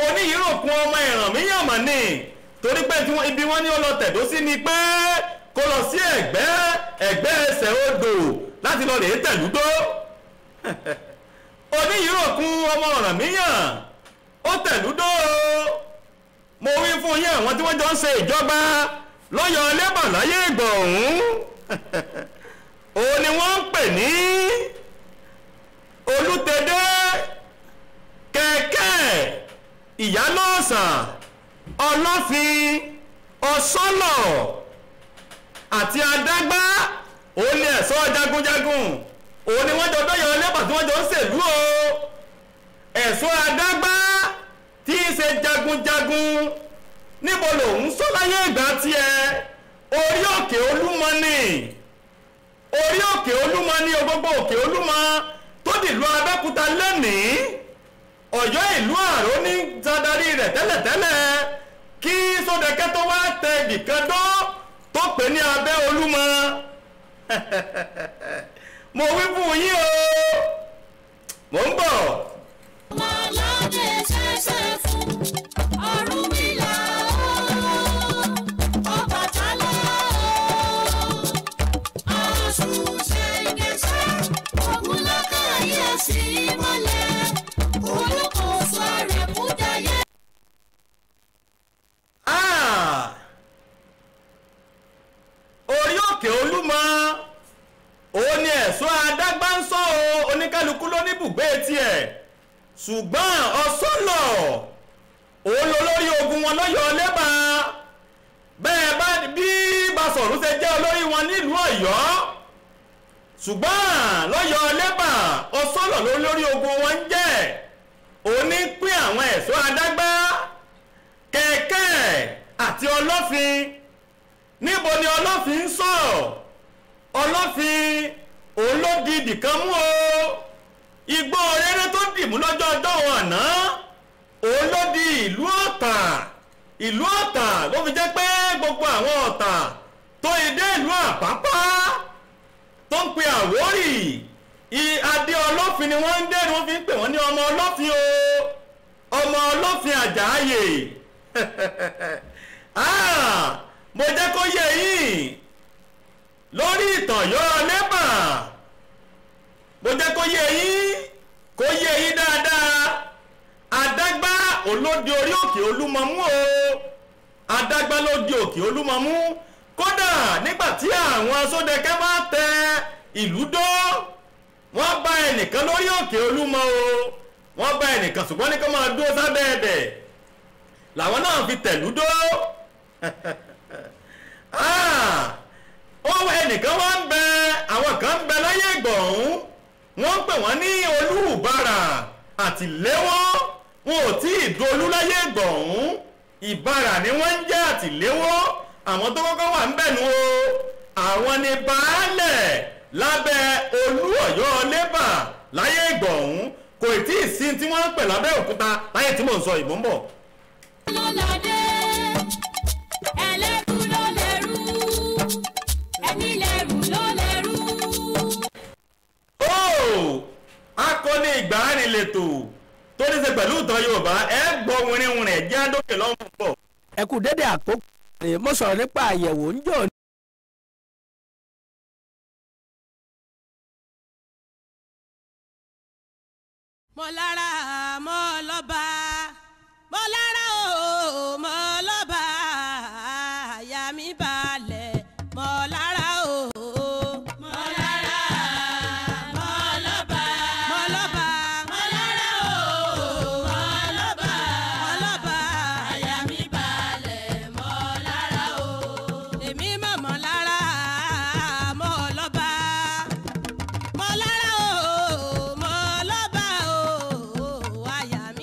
Oníyìíròkun ọmọ Ìrànmíyàn mà ní. Torí pé ibi wọn ní ó lọ tẹ̀dó sí ni pé kó lọ sí ẹ̀gbẹ́ ẹ̀gbẹ́ ẹsẹ̀ odò láti lọ rèé tẹ̀lúdó. Oníyìíròkun ọmọ Ọ̀rànmíyàn ó tẹ̀lúdó. Mo wí fún yín àwọn tí wọ́n jọ ń ṣe ìjọba lọ́yọ̀ lẹ́bà láyé ìgbà ọ̀hún, òun ni wọ́n ń pè ní Olútẹ̀dé, Kẹ̀kẹ́, Ìyálọ́ọ̀sà, Ọlọ́fin, Ọ̀sọ́lọ̀ àti Adágbá. Òun ni ẹ̀ṣọ́ jagunjagun, òun ni wọ́n jọ dọ́yọ̀ lẹ́bà tí wọ́n jọ ń ṣèlú o. Ẹ̀ṣọ́ adágbá tí í ṣe jagunjagun, níbo lòun sọ láyé ìgbà tiẹ̀? Orí òkè Olúmọ ni, orí òkè Olúmọ ní gbogbo òkè Olúmọ tó dìlú Abẹ́òkúta lẹ́nìí. Ọ̀yọ́ ìlú Àró ní sadarí rẹ̀ tẹ́lẹ̀tẹ́lẹ̀ kí Sódẹ̀kẹ́ tó wá tẹ ibìkan dó tó pè ní Abẹ́ Olúmọ. Mo wí fún yín o, mò ń bọ̀. Màládé ṣẹ̀ṣẹ̀ fún Ọ̀rúnmìlà o, Ọbàtálá o, Ọ̀ṣun ṣẹ̀ǹgẹ̀ṣẹ̀, Ògúnlákàyè sí mọ́lẹ̀, Olúkòso Àrẹ̀múdáyé. Ah! Orí òkè Olúmọ òun ni ẹ̀ṣọ́ adágbá ń sọ o. Oníkálukú ló ní ibùgbé tiẹ̀, ṣùgbọ́n ọ̀sọ́lọ̀ òun ló lórí ogun wọn lọ́yọ̀ọ́ lẹ́bà. Bẹ́ẹ̀ bá bí Basọ̀rún ṣe jẹ́ olórí wọn nílùú Ọ̀yọ́, ṣùgbọ́n lọ́yọ̀ọ́ lẹ́bà ọ̀sọ́lọ̀ ló lórí ogun wọn ń jẹ́. Òun ní pín àwọn ẹ̀ṣọ́ adágbá, kẹ̀kẹ́ àti ọlọ́fin. Níbo ni ọlọ́fin ń sọ? Ọlọ́fin òun ló di ibìkan mú o. Igbó rere tó dìmú lọ́jọ́ ọjọ́ òun àná, òun ló di ìlú Ọ̀tà. Ìlú Ọ̀tà ló fi jẹ́ pé gbogbo àwọn Ọ̀tà tó ìdé ìlú Àpápá tó ń pe Àwórì, adé ọlọ́fin ni wọ́n ń dé, ni wọ́n fi ń pè wọ́n ní ọmọ ọlọ́fin o, ọmọ ọlọ́fin Àjàáyè. Ah, mo jẹ́ kó yé yín lórí ìtàn Ọ̀yọ́ lẹ́bà, mo jẹ́ kó yé yín, kó yé yín dáadáa. Adágbá olódi orí òkè Olúmọ mú o, Adágbá ló di òkè Olúmọ mú. Kódà nígbà tí àwọn Sódẹ̀kẹ́ bá tẹ ìlú dó, wọ́n bá ẹnìkan lórí òkè Olúmọ o, wọ́n bá ẹnìkan, ṣùgbọ́n ní kó máa dúró sábẹ́ ẹ̀bẹ̀ làwọn náà fi tẹ̀lú dó. Ah! Ó ẹnìkan wá ń bẹ, àwọn kan ń bẹ láyé ìgbọ̀hún, wọ́n ń pè wọ́n ní Olúùbàrà àtìléwọ́. Wọn ò tí ì dolú láyé ìgbọ̀hún, Ìbàrà ni wọ́n ń jẹ́ àtìléwọ́. Àwọn tó kọ́kọ́ wà ń bẹ̀ nu o, àwọn ni baálẹ̀ lábẹ́ Olú Ọ̀yọ́ lẹ́bà láyé ìgbọ̀hún. Kò tí ì sí tí wọ́n ń pè lábẹ́ Òkúta láyé tí mò ń sọ ìbò ń bọ̀. Lọ́ládé, ẹlẹ́rú ló lẹ́rú, ẹni lẹ́rú ló lẹ́rú. Ó akọni ìgbàanì lètò tó ní ṣe pẹ̀lú ìtàn Yorùbá. Ẹ gbọ́ wìnrìnwìnrìn ẹ̀jẹ̀ àdókè lọ́mú bọ̀. Ẹ kú dédé àkókò ni mo sọ̀rọ̀ nípa àyẹ̀wò ń jò Mo lára mo lọ́ba, mo lára o mo lọ́ba, àyà mi balẹ̀, mo lára o. Mo lára mo lọ́ba, mo lọ́ba, mo lára o mo lọ́ba, mo lọ́ba, àyà mi balẹ̀, mo lára o. Èmi mọ̀ mọ́ lára mo lọ́ba, mo lára o mo lọ́ba o, àyà mi.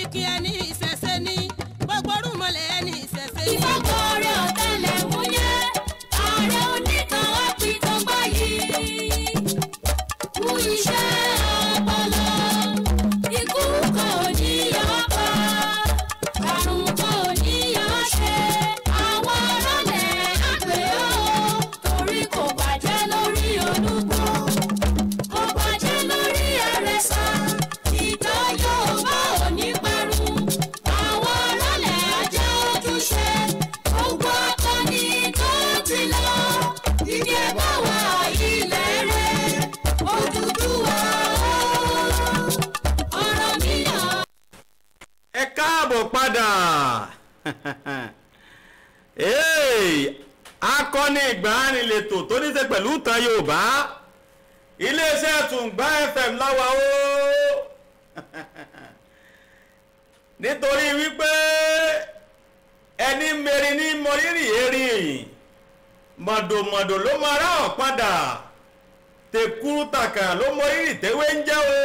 Oríkì ẹni ìṣẹ̀ṣe ni, gbogbo rúmọlẹ̀ ẹni ìṣẹ̀ṣe ni. Ìfọkọrẹ ọ̀tẹlẹ̀múyẹ́, ààrẹ onítàn àpìtàn báyìí. Kú iṣẹ́ ọpọlọ, ikú kò ní yọ pa, àrùn kò ní yọ ṣe. Àwọn ọlọ́lẹ̀ àgbẹ̀ ó, torí kò bàjẹ́ lórí Olúgbọ́n, kò bàjẹ́ lórí Àrẹ̀sà. Ìtàn Yorùbá ò ní parun, àwọn ọlọ́lẹ̀ ajá ojúṣe. Gbogbo akọni tó ti lọ, ìdí bá wà ilẹ̀ rẹ̀, Odùduwà ó, Ọ̀rànmíyàn. Ẹ káàbọ̀ padà. Hey, akọni ìgbàanì lètò tó ní ṣe pẹ̀lú ìtàn Yorùbá, iléeṣẹ́ Tùǹgbà FM láwa o. Nítorí wípé ẹni mẹ́rin ní mọrírì erin, mọ̀dòmọ̀dò ló máa rá ọ̀ padà, tèkúrú tàkàrà ló mọrírì tẹ́wé ń jẹ́ o.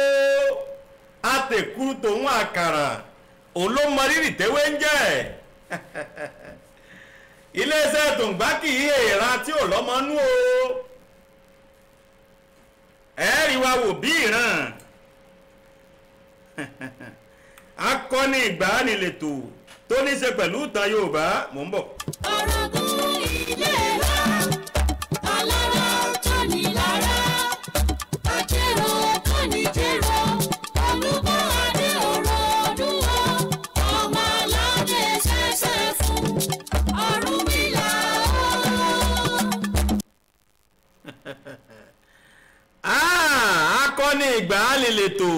Àtẹ̀kúrú tòun àkàrà òun ló mọrírì tẹ́wé ń jẹ́. Iléeṣẹ́ Tùǹgbà kì í èèrà tí ò lọ́mọnú o. Ẹ̀ẹ́rì wa wò bí ìran. Akọni ìgbàanì lètò tó ní ṣe pẹ̀lú ìtàn Yorùbá. Mò ń bọ̀. Ọ̀rọ̀gùn ilé wa, alára tó ní lára, ajérò tó ní jérò, Olúbọ̀ adé òrò ọdúnwó, ọmọ aládé ṣẹ̀ṣẹ̀ fún Ọ̀rúnmìlà ó. Ah, akọni ìgbàanì lètò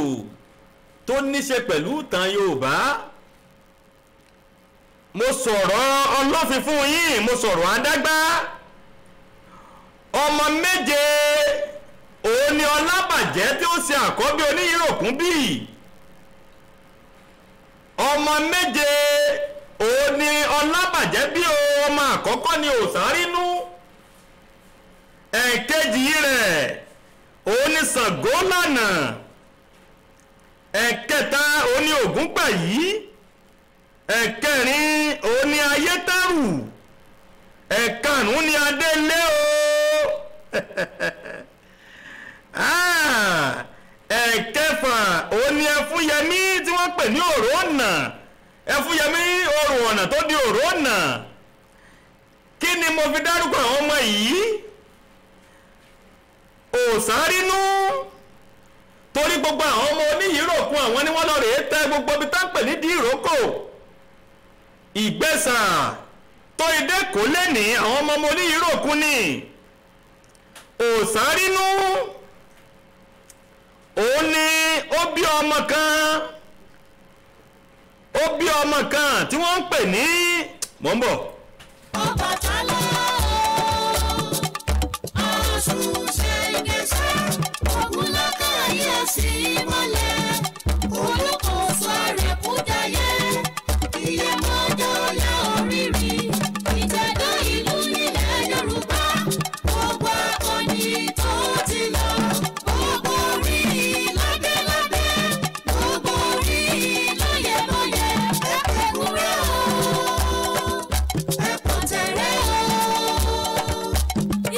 tó ní ṣe pẹ̀lú ìtàn Yorùbá. Mo sọ̀rọ̀ ọlọ́fin fún yín, mo sọ̀rọ̀ adágbá. Ọmọ méje òun ni Ọlábàjẹ́ tí ó ṣe àkọ́bí Oníyìíròkún bí. Ọmọ méje òun ni Ọlábàjẹ́ bí o. Ọmọ àkọ́kọ́ ni Òsárínú, ẹ̀kejì rẹ̀ òun ni Ṣàngólànà, ẹ̀kẹta òun ni Ògúngbàyí, ẹ̀kẹrin òun ni Ayétẹ́rù, ẹ̀karùn-ún ni Adélé o. Ah, ẹ̀kẹfà òun ni Ẹfúnyẹmí tí wọ́n pè ní Òró ọ̀nà, Ẹfúnyẹmí Òrò ọ̀nà tó di Òró ọ̀nà. Kí ni mo fi dárúkọ àwọn ọmọ yìí? Òsárínú, torí gbogbo àwọn ọmọ oníyìíròkun àwọn ni wọ́n lọ rèé tẹ gbogbo ibi tá ń pè ní dìrókò Ìgbẹ́sà tó idé kò lè ní àwọn ọmọ ọmọ oníyìíròkun ni. Òsárínú òun ni ó bí ọmọ kan, ó bí ọmọ kan tí wọ́n ń pè ní mò ń bọ̀. Ọbàtálá o, Ọ̀ṣun ṣẹ̀ǹgẹ̀ṣẹ̀, Ògúnláka ayé sí mọ́lẹ̀, Olúkòso Àrẹ̀kúdayé, Ìyẹ̀mọ́dọ́lá orírì, ìtẹ̀dó ìlú nílẹ̀ Yorùbá, gbogbo akọni tó ti lọ, gbogbo orí lábẹ́lábẹ́, gbogbo orí lóyèlóyè, ẹ̀kúrẹ́ o, ẹ̀pọ̀ tẹ̀rẹ́ o,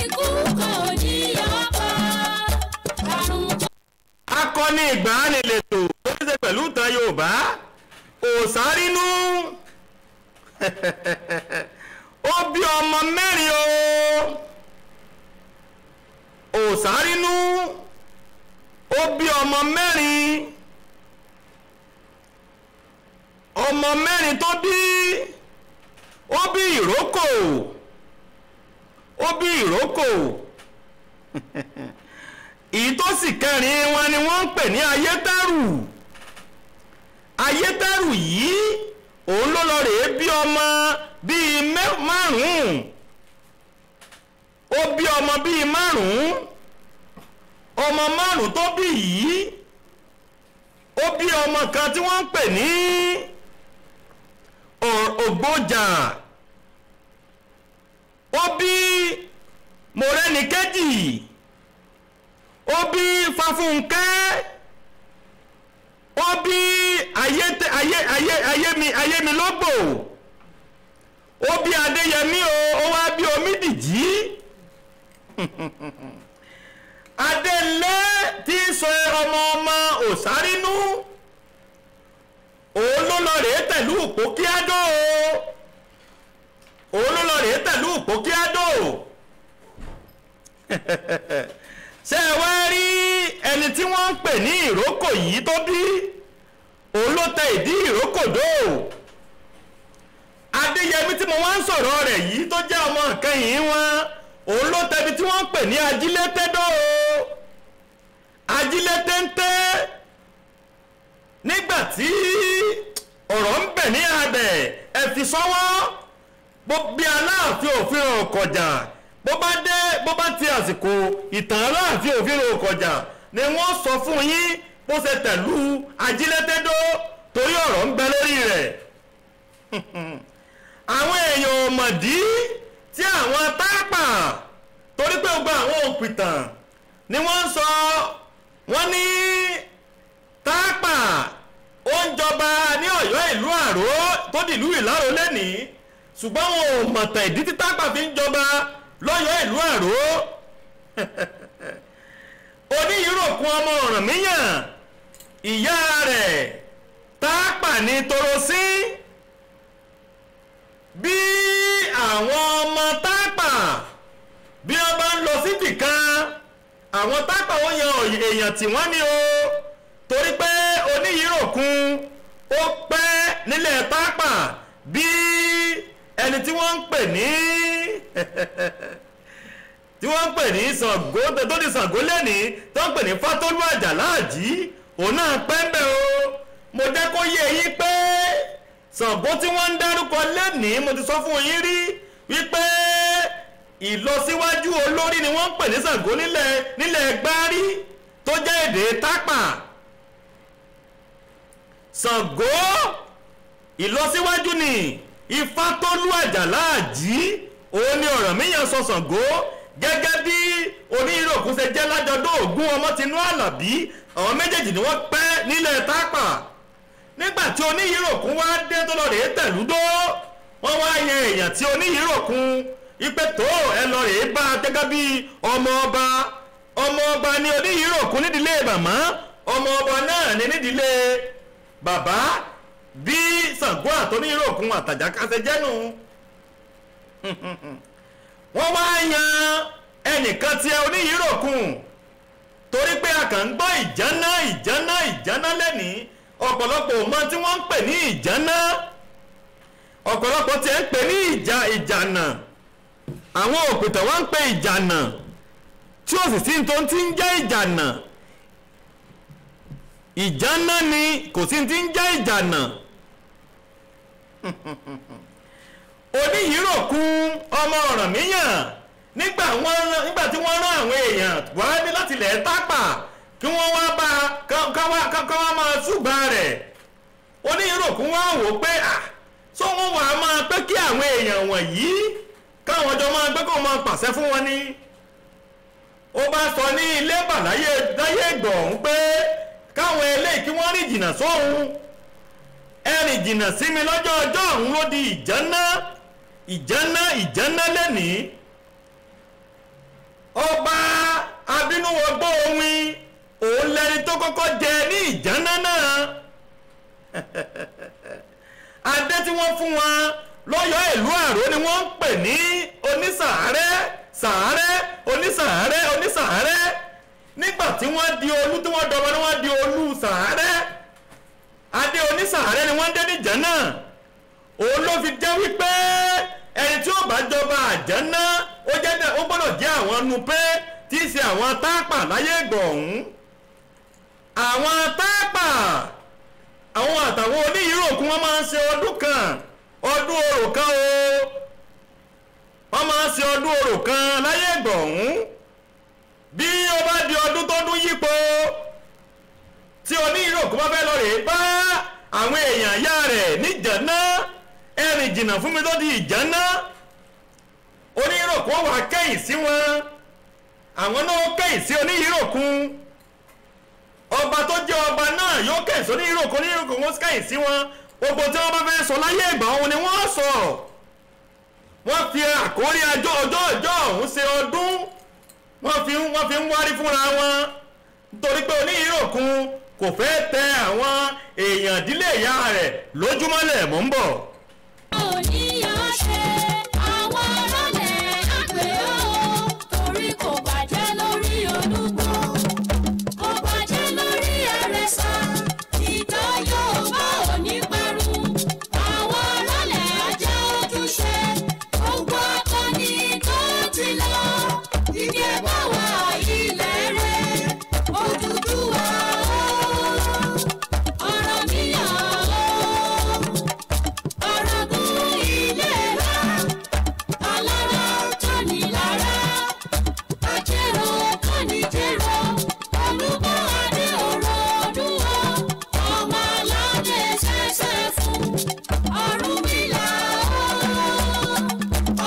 ikú kò ní yọ pa, àrùn kò. Akọni ìgbàanì lètò tó ní ṣe pẹ̀lú ìtàn Yorùbá. Òsárínú ó bí ọmọ mẹ́rin o. Òsárínú ó bí ọmọ mẹ́rin. Ọmọ mẹ́rin tó bí, ó bí ìrókò, ó bí ìrókò. Èyí tó sì kẹrin wọn ni wọ́n ń pè ní Ayétẹ́rù. Ayétẹ́rù yìí òun ló lọ rèé bí ọmọ bíi márùn-ún. Ó bí ọmọ bíi márùn-ún. Ọmọ márùn-ún tó bí yìí, ó bí ọmọ kan tí wọ́n ń pè ní Ògbójà, ó bí Mọ̀rẹ́níkejì, ó bí Fáfúnkẹ́, Ó bí ayé mi lógbò, ó bí Adéyẹmí o, ó wá bí Omídìjí. Adélé tí í sọ ọmọ ọmọ Òsárínú, òun ló lọ rèé tẹ̀lú Òpókíádó o, òun ló lọ rèé tẹ̀lú Òpókíádó. Ṣé ẹ wá rí ẹni tí wọ́n ń pè ní Ìrókò yìí tó bí, òun ló tẹ ìdí Ìrókò dó. Adéyẹmí tí mo wá ń sọ̀rọ̀ rẹ̀ yìí, tó jẹ́ ọmọ nǹkan yìí wọn, òun ló tẹbi tí wọ́n ń pè ní Ajílétédó o, Ajílétéńté. Nígbà tí ọ̀rọ̀ ń bẹ̀ ní abẹ̀ ẹ fi sọ́wọ́ bó bí Aláàfin òfin ọ̀kọ̀jà, bó bá dé, bó bá ti àsìkò ìtàn Aláàfin òfin ọ̀kọ̀jà ni wọ́n sọ fún yín bó ṣe tẹ̀lú Ajílétédó, torí ọ̀rọ̀ ń bẹ lórí rẹ̀. Àwọn èèyàn ò mọ̀dí tí àwọn Tápà, torí pé gbogbo àwọn òpìtàn ni wọ́n ń sọ, wọ́n ní Tápà ó ń jọba ní Ọ̀yọ́ ìlú Àró tó dìlú Ìláró lẹ́nìí, ṣùgbọ́n wọn ò mọ̀tàn ìdí tí Tápà fi ń jọba lọ́yọ́ ìlú Àró. Oníyìíròkun ọmọ Ọ̀rànmíyàn, ìyá rẹ̀ Tápà ní Torosí. Bí àwọn ọmọ Tápà bí wọ́n bá ń lọ síbì kan, àwọn Tápà ó yan èèyàn tí wọ́n ní o, torí pé Oníyìíròkun ó pẹ́ nílẹ̀ Tápà bí ẹni tí wọ́n ń pè ní Ṣàngó tó di Ṣàngó lẹ́nìí, tó ń pè ní Fátólú Àjàláàjì, òun náà pẹ́ ń bẹ̀ o. Mo jẹ́ kó yé yín pé Ṣàngó tí wọ́n ń dárúkọ lẹ́nìí, mo ti sọ fún yín rí wípé ìlọsíwájú olórí ni wọ́n ń pè ní Ṣàngó nílẹ̀ Gbárí tó jẹ́ èdè Tápà. Ṣàngó ìlọsíwájú ni. Ifátólú Àjàláàjì, òun ni Ọ̀rànmíyàn sọ Ṣàngó, gẹ́gẹ́ bí Oníròkun ṣe jẹ́ lájọdún Ògún ọmọ tinú Àlàbí. Àwọn méjèèjì ni wọ́n pẹ́ nílẹ̀ Tápà. Nígbà tí Oníyìíròkun wá dé tó lọ rèé tẹ̀lúdó, wọ́n wá yan èèyàn tí Oníyìíròkun ipe tó ẹ lọ rèé bá a gẹ́gẹ́ bí ọmọ ọba. Ọmọ ọba ni Oníyìíròkun nídìílé màmá, ọmọ ọba náà ni nídìílé bàbá. Bí Ṣàngó àtOníyìíròkun àtàjàkásẹ jẹ́nu, wọ́n wá yan ẹnìkan tí Oníyìíròkun, torí pé a kàn ń gbọ́ ìjánná, ìjánná, ìjánná lẹ́nìí. Ọ̀pọ̀lọpọ̀ ò mọ tí wọ́n ń pè ní ìjánná, ọ̀pọ̀lọpọ̀ tí ń pè ní ìjà, ìjànà. Àwọn òpìtàn wọ́n ń pè ìjànà, tí ó sì sí tó ti ń jẹ́ ìjànà. Ìjánná ni, kò sí ti ń jẹ́ ìjànà. Oníyìíròkun ọmọ Ọ̀rànmíyàn, nígbà tí wọ́n rán àwọn èèyàn wá ní láti ilẹ̀ Tápà kí wọ́n wá bá ká wá máa ṣùgbà rẹ̀, Oníyìíròkun wá wò pé à sọ wọ́n wà á máa pé kí àwọn èèyàn wọ̀nyí káwọn jọ máa gbé kó máa pàṣẹ fún wọn ni. Ó bá sọ ní ilé bàláyé láyé gbọ̀hún pé káwọn eléyìí kí wọ́n rìn jìnnà sóhun, ẹrìn jìnnà sí mi lọ́jọ́ ọjọ́ ọ̀hún ló di ìjánná, ìjánná, ìjánná lẹ́nìí. Ọba abínúwọgbọ́ ohun òun lẹni tó kọ́kọ́ jẹ ní ìjánná náà. Adé tí wọ́n fún wọn lọ́yọ̀ọ́ ìlú Àró ni wọ́n ń pè ní Onísàárẹ̀, Sàárẹ̀, Onísàárẹ̀, Onísàárẹ̀. Nígbà tí wọ́n di olú, tí wọ́n dọba ni wọ́n di olú Sàárẹ̀. Adé Onísàárẹ̀ ni wọ́n dé níjànà. Òun ló fi jẹ́ wípé ẹni tí ó bá jọba àjẹ́ná, ó jẹ́ ó gbọ́dọ̀ jẹ́ àwọn Nupé tí í ṣe àwọn Tápà láyé ìgbọ̀ ọ̀hún. Àwọn Tápà, àwọn àtàwọn Oníyìíròkun, wọn máa ń ṣe ọdún kan, ọdún orò kan o. Wọ́n máa ń ṣe ọdún orò kan láyé ìgbọ̀ ọ̀hún. Bí ó bá di ọdún tó dún yípo, tí Oníyìíròkun bá fẹ́ lọ rèé bá àwọn èèyàn ìyá rẹ̀ níjànà, ẹ̀rìn jìnnà fún mi tó di ìjànà, Oníyìíròkun wà kẹ́yìn sí wọn, àwọn náà kẹ́yìn sí Oníyìíròkun. Ọba tó jẹ́ ọba náà yóò kẹ́yìn sí oníròkun, oníròkun wọ́n kẹ́yìn sí wọn. Gbogbo tí wọ́n bá fẹ́ sọ láyé ìgbà òun ni wọ́n sọ. Wọ́n fi àkórí ọjọ́ ọjọ́ ọ̀hún ṣe ọdún, wọ́n fi ń wárí fúnra wọn, nítorí pé oníròkun kò fẹ́ tẹ àwọn èèyàn ìdílé ìyá rẹ̀ lójúmọ́lẹ̀. Mò ń bọ̀. Oníyàn ṣe àwọn arálẹ̀ àgbẹ̀ ó, torí kò bàjẹ́ lórí Olúgbọ́n, kò bàjẹ́ lórí Àrẹ̀sà, ìtàn Yorùbá ò ní parun. Àwọn arálẹ̀ ajá ojúṣe, gbogbo akọni tó ti lọ, ibi ẹ̀ bá wà ilẹ̀ rẹ̀, Odùduwà ó, Ọ̀rànmíyàn ó. Ọ̀ràngún ilé wa, alára tó ní lára, ajérò tó ní jérò, Olúbọ̀ adé òrò Olúwo, ọmọ aládé ṣẹ̀ṣẹ̀ fún, Ọ̀rúnmìlà ó,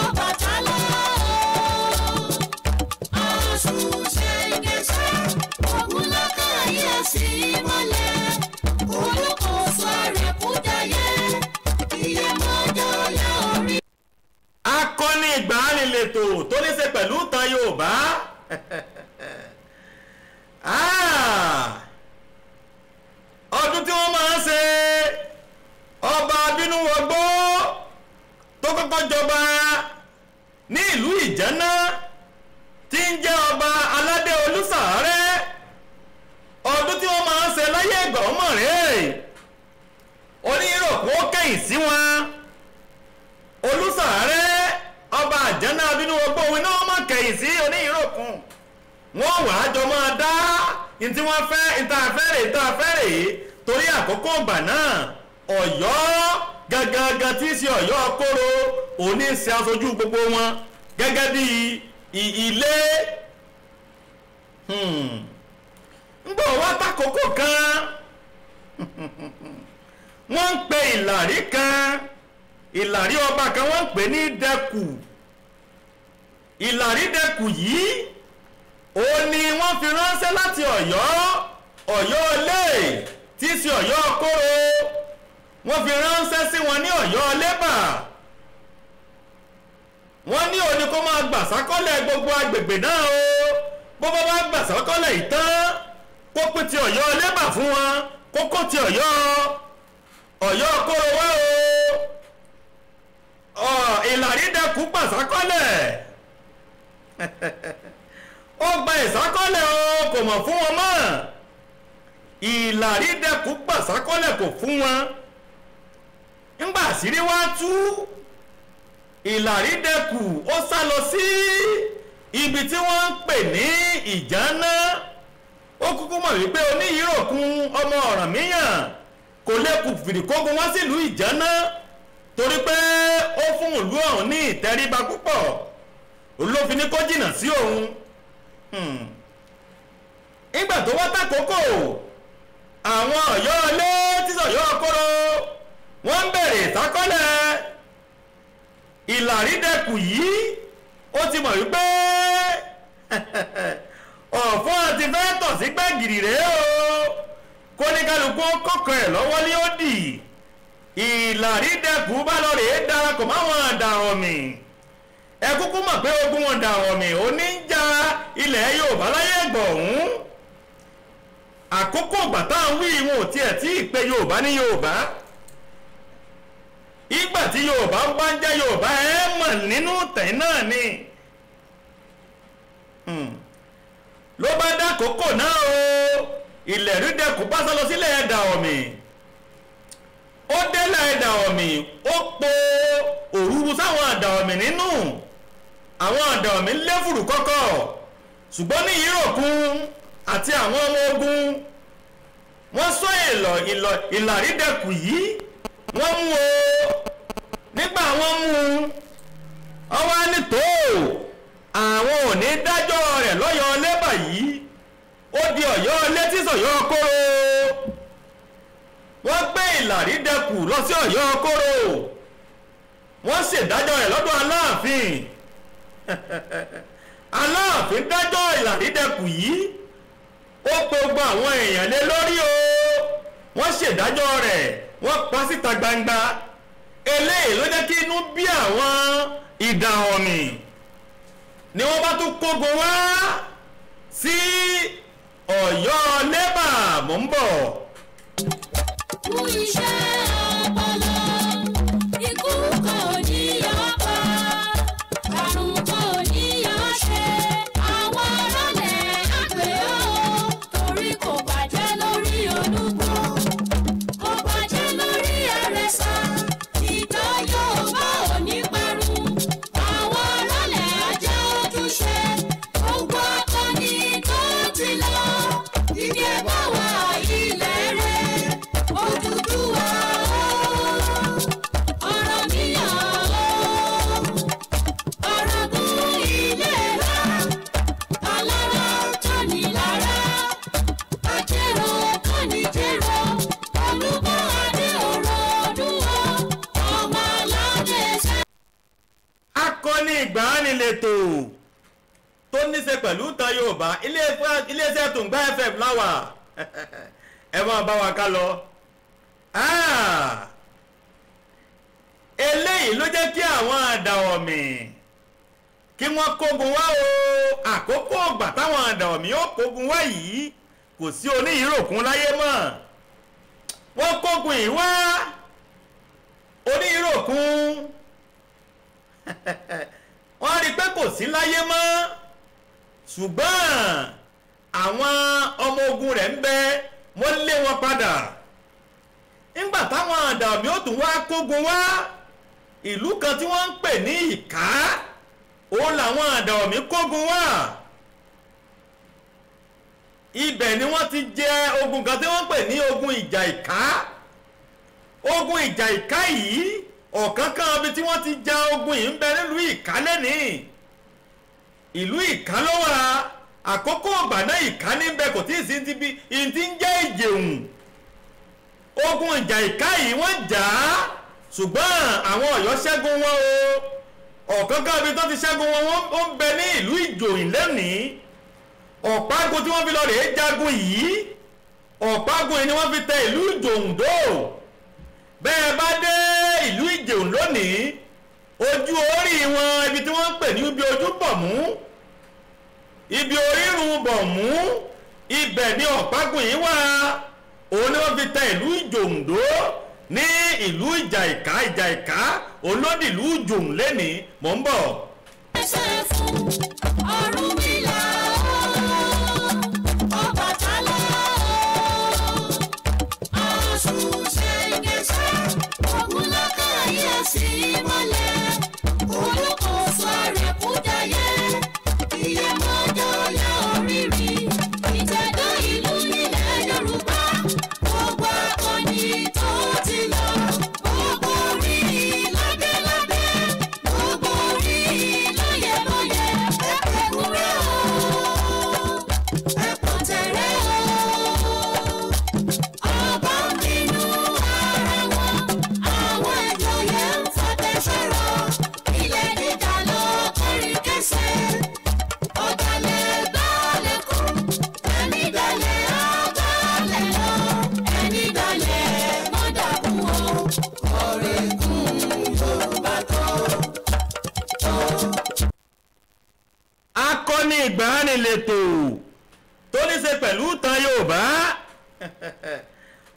Ọbàtálá ó, Ọ̀ṣun ṣẹ̀ǹgẹ̀ṣẹ̀, Ògúnlákàyè sí mọ́lẹ̀, Olúkòso Àrẹ̀kúdayé, Iyẹ̀mọ́jọ́ yá orí. Akọni ìgbàanì lètò tó ní ṣe pẹ̀lú ìtàn Yorùbá. Ah! Ọdún tí wọ́n máa ń ṣe, ọba Abínúwọgbó tó kọ́kọ́ jọba ní ìlú Ìjànná tí ń jẹ́ ọba aládé Olúsàárẹ̀, ọdún tí wọ́n máa ń ṣe láyé ìgbà ọmọ rẹ̀, oníròkun ó kẹ́yìn sí wọn. Olúsàárẹ̀ ọba Àjànná Abínúwọgbó òun náà má kẹ́yìn sí oníròkun. Wọ́n wàá jọ máa dá ntí wọ́n fẹ́ ìta afẹ́rẹ́ ìta afẹ́rẹ́ yìí, torí àkókò ìgbà náà Ọ̀yọ́ gangan tí í ṣe Ọ̀yọ́ kóró òní ń ṣe aṣojú gbogbo wọn gẹ́gẹ́ bí ilé. Ń bọ̀ wá takòókò kan, wọ́n ń pe ìlàrí kan, ìlàrí ọba kan wọ́n ń pè ní Dẹkù. Ìlàrí Dẹkù yìí ó ní wọ́n fi ránṣẹ́ láti Ọ̀yọ́, Ọ̀yọ́ ilé tí í ṣe Ọ̀yọ́ kóró, wọ́n fi ránṣẹ́ sí wọn ní Ọ̀yọ́ lébà. Wọ́n ní òní kó máa gbà sákọ́lẹ̀ gbogbo agbègbè náà o, bó bá bá gbà sákọ́lẹ̀ yìí tán, kó pín ti Ọ̀yọ́ lébà fún wọn, kó kó ti Ọ̀yọ́ kóró wá o. Ìlàrí Dẹkù gbà sákọ́lẹ̀, ó gba ìsákọ́lẹ̀ o, kò mọ̀ fún wọn mọ́. Ìlàrí Dẹkù gbà sákọ́lẹ̀ kò fún wọn. Ńgbà àṣírí wá tú, Ìlàrí Dẹkù ó sá lọ sí ibi tí wọ́n ń pè ní Ìjànná. Ó kúkú mọ̀ wípé oníròkun ọmọ Ọ̀rànmíyàn kò lè kù fìdíkógun wá sílùú Ìjànná, torí pé ó fún ìlú ọ̀hún ní ìtẹríba púpọ̀, olófin ní kó jìnnà sí òun. Nígbà tó wá tàkókò, àwọn Ọ̀yọ́ ilé tí Ọ̀yọ́ kóró wọ́n ń bẹ̀rẹ̀ ìsákọ́lẹ̀. Ìlàrí Dẹkù yìí ó ti mọ̀ wípé ọ̀fọ́n àti fẹ́ tọ̀ sí gbẹ̀gìrì rèé o, kó ní kálukú kọ̀ọ̀kan ẹ̀ lọ́wọ́ ní ó dì. Ìlàrí Dẹkù bá lọ rèé darapọ̀ máwọn àdàrọ̀mì. Ẹ kúkú mọ̀ pé ogun ọ̀dàrọ̀mì oníjà ilẹ̀ Yorùbá láyé ẹ̀gbọ̀n. Àkókò ìgbà tá à ń wí wọn ò tiẹ̀ tí ì pé Yorùbá ní Yorùbá. Ìgbà tí Yorùbá ń bá ń jẹ́ Yorùbá ẹ mọ̀ nínú tẹ̀ náà ni. Ló bá dákòókò náà o, Ìlẹ̀rí Dẹkù bá sá lọ sílẹ̀ Ẹ̀dà Ọ̀mì. Ó délẹ̀ Ẹ̀dà Ọ̀mì, ó po òrùrù sáwọn Ẹ̀dà Ọ̀mì nínú. Àwọn Ẹ̀dà Ọ̀mì léfùrù kọ́kọ́, ṣùgbọ́n ní Ìrókun àti àwọn ọmọ ogun wọ́n sọ Ìlàrí Dẹkù yìí, wọ́n mú o. Nígbà wọ́n mú un, ọwọ́ á ní tó àwọn ò ní dájọ́ rẹ̀ lọ́yọ̀ọ́ lébà yìí, ó di Ọ̀yọ́ létí sọ̀yọ́ kóró. Wọ́n gbé Ìlàrí Dẹkù lọ sí Ọ̀yọ́ kóró, wọ́n ṣèdájọ́ rẹ̀ lọ́dọ̀ Aláàfin. Aláàfin dájọ́ Ìlàrí Dẹkù yìí, Ó pe gbogbo àwọn èèyàn lé lórí o. Wọ́n ṣèdájọ́ rẹ̀, wọ́n pa síta gbangba. Eléyìí ló jẹ́ kí inú bí àwọn Ìdàhọ̀mì, ni wọ́n bá tún kógun wá sí Ọ̀yọ́ lébà. Mò ń bọ̀. Kú iṣẹ́ ọpọlọ, ikú kò ní yọ pa, àrùn kò ní yọ ṣe, àwọn arálẹ̀ àgbẹ̀ ó, torí kò bàjẹ́ lórí Olúgbọ́n, kò bàjẹ́ lórí Àrẹ̀sà, ìtàn Yorùbá ò ní parun, àwọn arálẹ̀ ajá ojúṣe, gbogbo akọni tó ti lọ, ibi ẹ̀ bá wà ilẹ̀ rẹ̀. Odùduwà o, Ọ̀rànmíyàn o, Ọ̀ràngún ilé wa, Alára tọ́ni lára, Ajérò tọ́ni jérò, Olúbọ̀ adé òrò Olúwo, ọmọ aládé sẹ́. Akọni ìgbàanì lètò tó níṣe pẹ̀lú ìtàn Yorùbá. Iléeṣẹ́ Tùǹgbà FM láwà, ẹ máa bá wa ká lọ. Eléyìí ló jẹ́ kí àwọn Àdàọ̀mì kí wọ́n kógun wá o. Àkókò ọgbà táwọn Àdàọ̀mì ó kógun wá yìí, kò sí oníyìíròkun láyé mọ́. Wọ́n kógun yìí wá, oníyìíròkun wọ́n rí i pé kò sí láyé mọ́, ṣùgbọ́n àwọn ọmọ ogun rẹ̀ ń bẹ, wọ́n lé wọn padà. Nígbà táwọn Àdàọ̀mì ó tún wá kógun wá, ìlú kan tí wọ́n ń pè ní Ìká, òun làwọn Àdàọ̀mì kógun wá. Ibẹ̀ ni wọ́n ti jẹ ogun kan tí wọ́n ń pè ní ogun ìjà Ìká. Ogun ìjà Ìká yìí, ọ̀kánkán ibi tí wọ́n ti ja ogun yìí ń bẹ nílùú Ìká lẹ́nìí. Ìlú Ìká ló wà. Àkókò ọgbà náà Ìká ní bẹ, kò tí ì sí ti bí ìdí ń jẹ́ Ìjẹ̀hùn. Ogun ìjà Ìká yìí wọ́n jà á, ṣùgbọ́n àwọn Ọ̀yọ́ ṣẹ́gun wọn o. Ọ̀kánkán ibi tó ti ṣẹ́gun wọn ó ń bẹ ní ìlú Ìjòyìn lẹ́nìí. Ọ̀págun tí wọ́n fi lọ rèé jagun yìí, ọ̀págun yìí ni wọ́n fi tẹ ìlú Ìjòǹdó. Bẹ́ẹ̀ bá dé ìlú Ìjẹ̀hùn lónìí, ojú orí wọn, ibi tí wọ́n ń pè ní ibi ojú bọ̀mú, ibi orírun bọ̀mú, ibẹ̀ ni ọ̀págun yìí wà. Òun ni wọ́n fi tẹ ìlú Ìjòǹdó ní ìlú ìjà Ìká. Ìjà Ìká olódì ìlú Ìjòǹ lẹ́nìí. Mò ń bọ̀. Ẹsẹ̀ fún Ọ̀rúnmìlà o, Ọbàtálá o, Ọ̀ṣun ṣẹ̀ǹgẹ̀ṣẹ̀, Ògúnláka ayé sí mọ́lẹ̀, Olúkòso Àrẹ̀kúdayé, Ìyẹ̀mọ́jọ́lá orírì, ìtẹ̀dó ìlú nílẹ̀ Yorùbá, gbogbo akọni tó ti lọ, gbogbo orí ládéládé, gbogbo orí lóyèlóyè, ẹ̀kúrẹ́ o, ẹ̀pọ̀tẹ̀rẹ́ o. Ọba ń bínú ara wọn, àwọn ìjòyè ń fọtẹ́ sọ̀rọ̀, ilẹ̀ dídà ló kọrin kẹsẹ̀. Ọ̀dàlẹ̀ balẹ̀ kú, ẹni dalẹ̀ á balẹ̀ lọ, ẹni dalẹ̀ mọ́dàkùn o, ọ̀rẹ́kùn Yorùbá tó. Akọni ìgbàanì lètò tó ní ṣe pẹ̀lú ìtàn Yorùbá.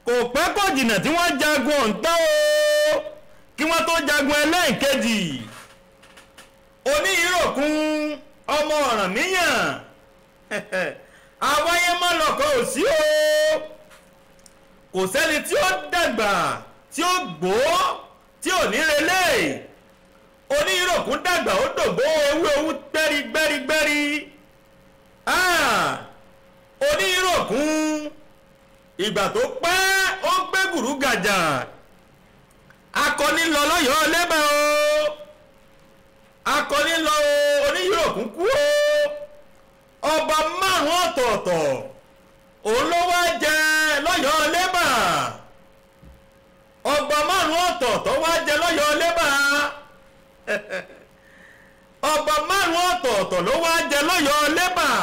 Kò pẹ́ kò jìnnà tí wọ́n jagun ọ̀ǹtọ́ o, kí wọ́n tó jagun ẹlẹ́ǹkejì, Oníyìíròkun ọmọ Ọ̀rànmíyàn, àwáyé má lọ́kọ̀ ò sí o. Kò sẹ́ni tí ó dàgbà tí ó gbó tí ò ní relé. Oníyìíròkun dàgbà, ó dògbó, ewé owú gbẹ́rí gbẹ́rí gbẹ́rí. Oníyìíròkun ìgbà tó pẹ́ ó gbé gùrú gàjà. Akọni lọ lọ́yọ̀ọ́ lẹ́bàá o, akọni lọ o, Oníyìíròkun kú o. Ọba márùn ọ̀tọ̀ọ̀tọ̀ òun ló wá jẹ lọ́yọ̀ọ́ lẹ́bàá. Ọba márùn ọ̀tọ̀ọ̀tọ̀ wá jẹ lọ́yọ̀ọ́ lẹ́bàá. Ọba márùn ọ̀tọ̀ọ̀tọ̀ ló wá jẹ lọ́yọ̀ọ́ lẹ́bàá.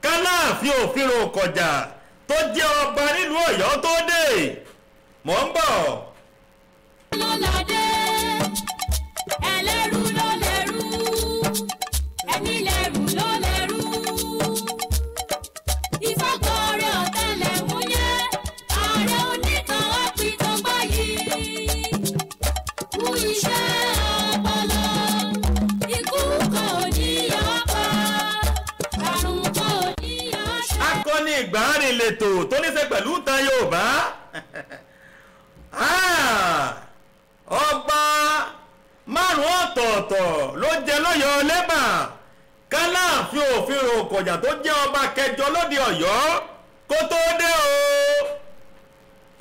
Káláàfin Òfìrò Kọ̀jà tó jẹ́ ọba nílùú Ọ̀yọ́ tó dé. Mò ń bọ̀. Lọ́ládé, ẹlẹ́rú ló lẹ́rú, ẹni lẹ́rú ló lẹ́rú. Ìfọ̀gọ́rẹ́ ọ̀tẹlẹ̀múyẹ́, ààrẹ onítàn àpìtàn báyìí. Kú iṣẹ́ ọpọlọ, ikú kan ò ní yọ pa, àrùn kan ò ní yọ ṣe. Akọni ìgbàanì lètò tó ní ṣe pẹ̀lú ìtàn Yorùbá. Ọba márùn ọ̀tọ̀ọ̀tọ̀ ló jẹ lọ́yọ̀ọ́ lẹ́bà Káláàfin Òfìrò Kọ̀jà tó jẹ́ ọba kẹjọ lóde Ọ̀yọ́ kó tó dé o.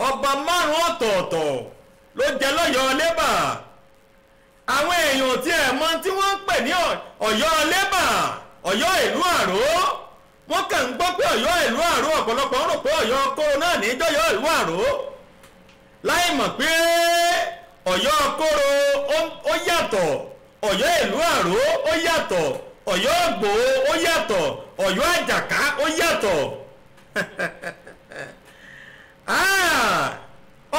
Ọba márùn ọ̀tọ̀ọ̀tọ̀ ló jẹ lọ́yọ̀ọ́ lẹ́bà. Àwọn èèyàn tí ẹ̀ mọ̀ tí wọ́n ń pè ní Ọ̀yọ́ lẹ́bà, Ọ̀yọ́ ìlú Àró, wọ́n kàn ń gbọ́ pé Ọ̀yọ́ ìlú Àró, ọ̀pọ̀lọpọ̀ ń rò pé Ọ̀yọ́ kóró náà ní jọ́yọ́ ìlú Àró, láì mọ̀ pé Ọ̀yọ́ kóró ó yàtọ̀, Ọ̀yọ́ ìlú Àró ó yàtọ̀, Ọ̀yọ́ Ìgbòho ó yàtọ̀, Ọ̀yọ́ Àjàká ó yàtọ̀.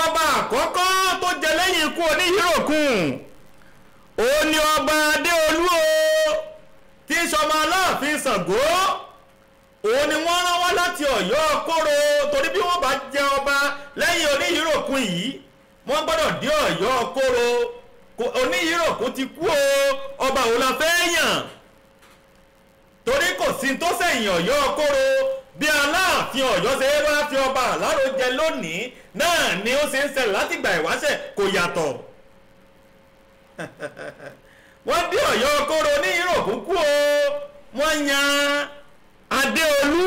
Ọba àkọ́kọ́ tó jẹ lẹ́yìn ikú Oníyìíròkun òun ni ọba Adéolú o, tí í ṣọmọ Aláàfin Ṣàngó. Òun ni wọ́n rán wá láti Ọ̀yọ́ kóró, torí bí wọ́n bá jẹ ọba lẹ́yìn Oníyìíròkun yìí wọ́n gbọ́dọ̀ dé Ọ̀yọ́ kóró. Oníyìíròkun ti kú o, ọba òun la fẹ́ yàn, torí kò sí tó sẹ̀yìn Ọ̀yọ́ kóró. Bí Aláàfin Ọ̀yọ́ ṣe wá fi ọba Àlárò jẹ lónìí náà ni ó ṣe ń ṣẹlẹ̀ látìgbà ìwáṣẹ̀, kò yàtọ̀. Wọ́n dé Ọ̀yọ́ kóró, Oníyìíròkun kú o, wọ́n yan Adéolú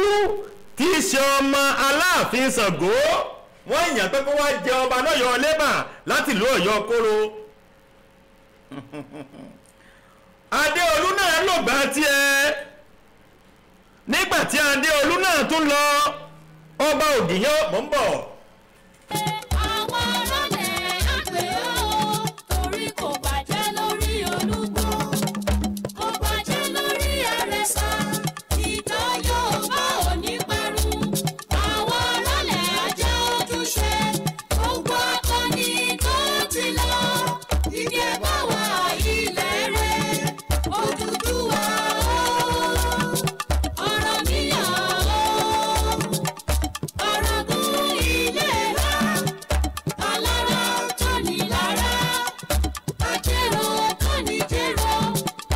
tí í ṣe ọmọ Aláàfin Ṣàngó, wọ́n yàn pé kó wá jẹ ọba lọ́yọ̀ọ́ lẹ́bà láti ìlú Ọ̀yọ́ kóró. Adéolú náà lògbà tiẹ̀. Nígbà tí Adéolú náà tún lọ, ọba Ògìyán, mò ń bọ̀. Àwọn arálẹ̀ àgbẹ̀ ó, torí kò bàjẹ́ lórí Olúgbọ́n, kò bàjẹ́ lórí Àrẹ̀sà, ìtàn Yorùbá ò ní parun. Àwọn arálẹ̀ ajá ojúṣe, gbogbo akọni tó ti lọ, ibi ẹ bá wà ilẹ̀ rẹ̀, Odùduwà ó, Ọ̀rànmíyàn ó, Ọ̀ràngún ilé rẹ̀. Alára tó ní lára, ajérò tó ní jérò,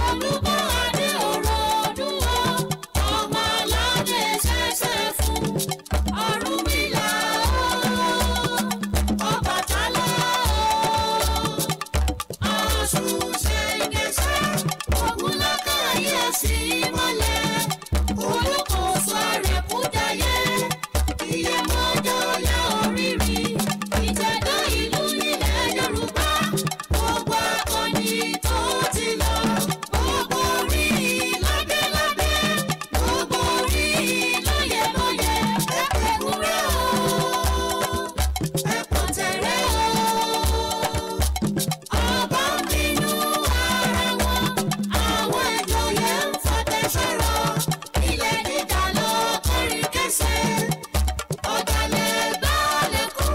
Olúbọ̀ adé òrò dúró, ọmọ aládé ṣẹ̀ṣẹ̀ fún, Ọ̀rúnmìlà ó, Ọbàtálá ó, Ọ̀ṣun ṣẹ̀ǹgẹ̀ṣẹ̀, Ògúnlákàyè sí mọ́lẹ̀, Olúkòso Àrẹ̀kúdayé, Ìyẹ̀mọ́jọ́lá orírì, ìtẹ̀dó ìlú nílẹ̀ Yorùbá, gbogbo akọni tó ti lọ, gbogbo orí ládéládé, gbogbo orí lóyèlóyè, ẹ̀kúnrẹ́ o, ẹ̀pọ̀tẹ̀rẹ́ o. Ọba ń bínú ara wọn, àwọn ìjòyè ń fọtẹ́ sọ̀rọ̀, ilẹ̀ dídà ló kọrin kẹsẹ̀. Ọ̀dàlẹ̀ balẹ̀ kú,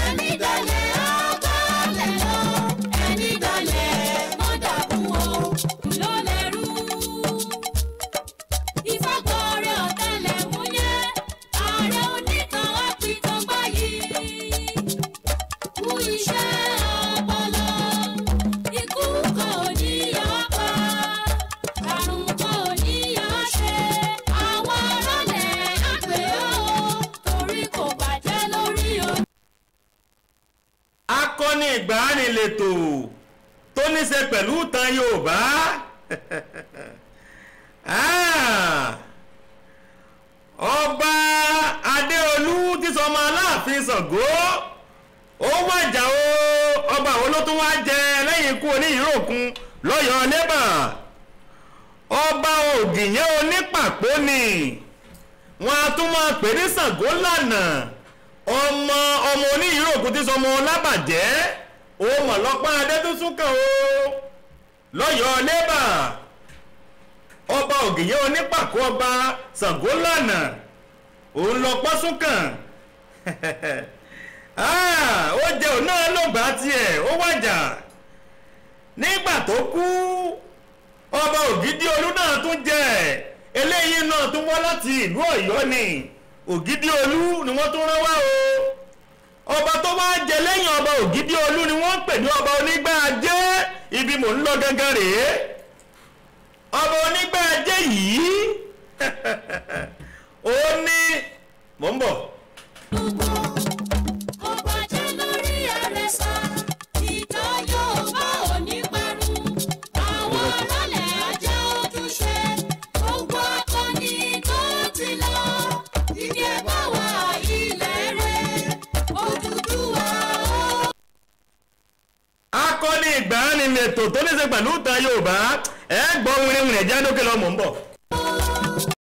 ẹni dalẹ̀ á balẹ̀ lọ, ẹni dalẹ̀ mọ́dàkú o, ló lẹ́rú. Ìfọ̀gọ́rẹ́ ọ̀tẹlẹ̀múyẹ́, ààrẹ onítàn àpìtàn báyìí. Kú iṣẹ́ ọpọlọ, ikú kan ò ní yọ pa, àrùn kan ò ní yọ ṣe. Àwọn arálẹ̀ àgbẹ̀ ó, torí kò bàjẹ́ lórí o. Akọni ìgbàanì lètò tó ní ṣe pẹ̀lú ìtàn Yorùbá. Ọba Adéolú tí sọmọ Aláàfin Ṣàngó ó wàjà o, ọba wo ló tún wá jẹ lẹ́yìn ikú Oníyìíròkun lọ́yọ̀ọ́ lẹ́bà? Ọba Ògìyán Onípàpó ni wọ́n a tún máa pè ní Ṣàngó lànà, ọmọ ọmọ Oníyìíròkun tí sọmọ Ọlábàjẹ́, ó mọ̀ lọ́pàá Adétúnṣúkàn o lọ́yọ̀ọ́ lẹ́bà. Ọba Ògìyán Onípàkó, ọba Ṣàngólànà, òun lọ pọ́sùn kàn. Ó jẹ òun náà lọ́gbàá tiẹ̀, ó wàjà. Nígbà tó kú, ọba Ògídí Olú náà tún jẹ. Eléyìí náà tún wá láti ìlú Ọ̀yọ́ ni. Ògídí Olú ni wọ́n tún rán wá o. Ọba tó wá jẹ lẹ́yìn ọba Ògídí Olú ni wọ́n ń pè ní ọba Onígbà Ajé. Ibi mò ń lọ gangan rèé. Ọba Onígbà Ajé yìí, ó ní mò ń bọ̀. Kò bàjẹ́ lórí Àrẹ̀sà, ìtàn Yorùbá ò ní parun. Àwọn alálẹ̀ ajá ojúṣe, gbogbo akọni tó ti lọ. Ibi ẹ bá wà, ilẹ̀ rẹ̀, Odùduwà ó. Akọni ìgbàanì lètò tó ní ṣe pẹ̀lú ìtàn Yorùbá. Ẹ gbọ́ wìrìwìrì, ẹ̀jẹ̀ lókè lọ, mò ń bọ̀.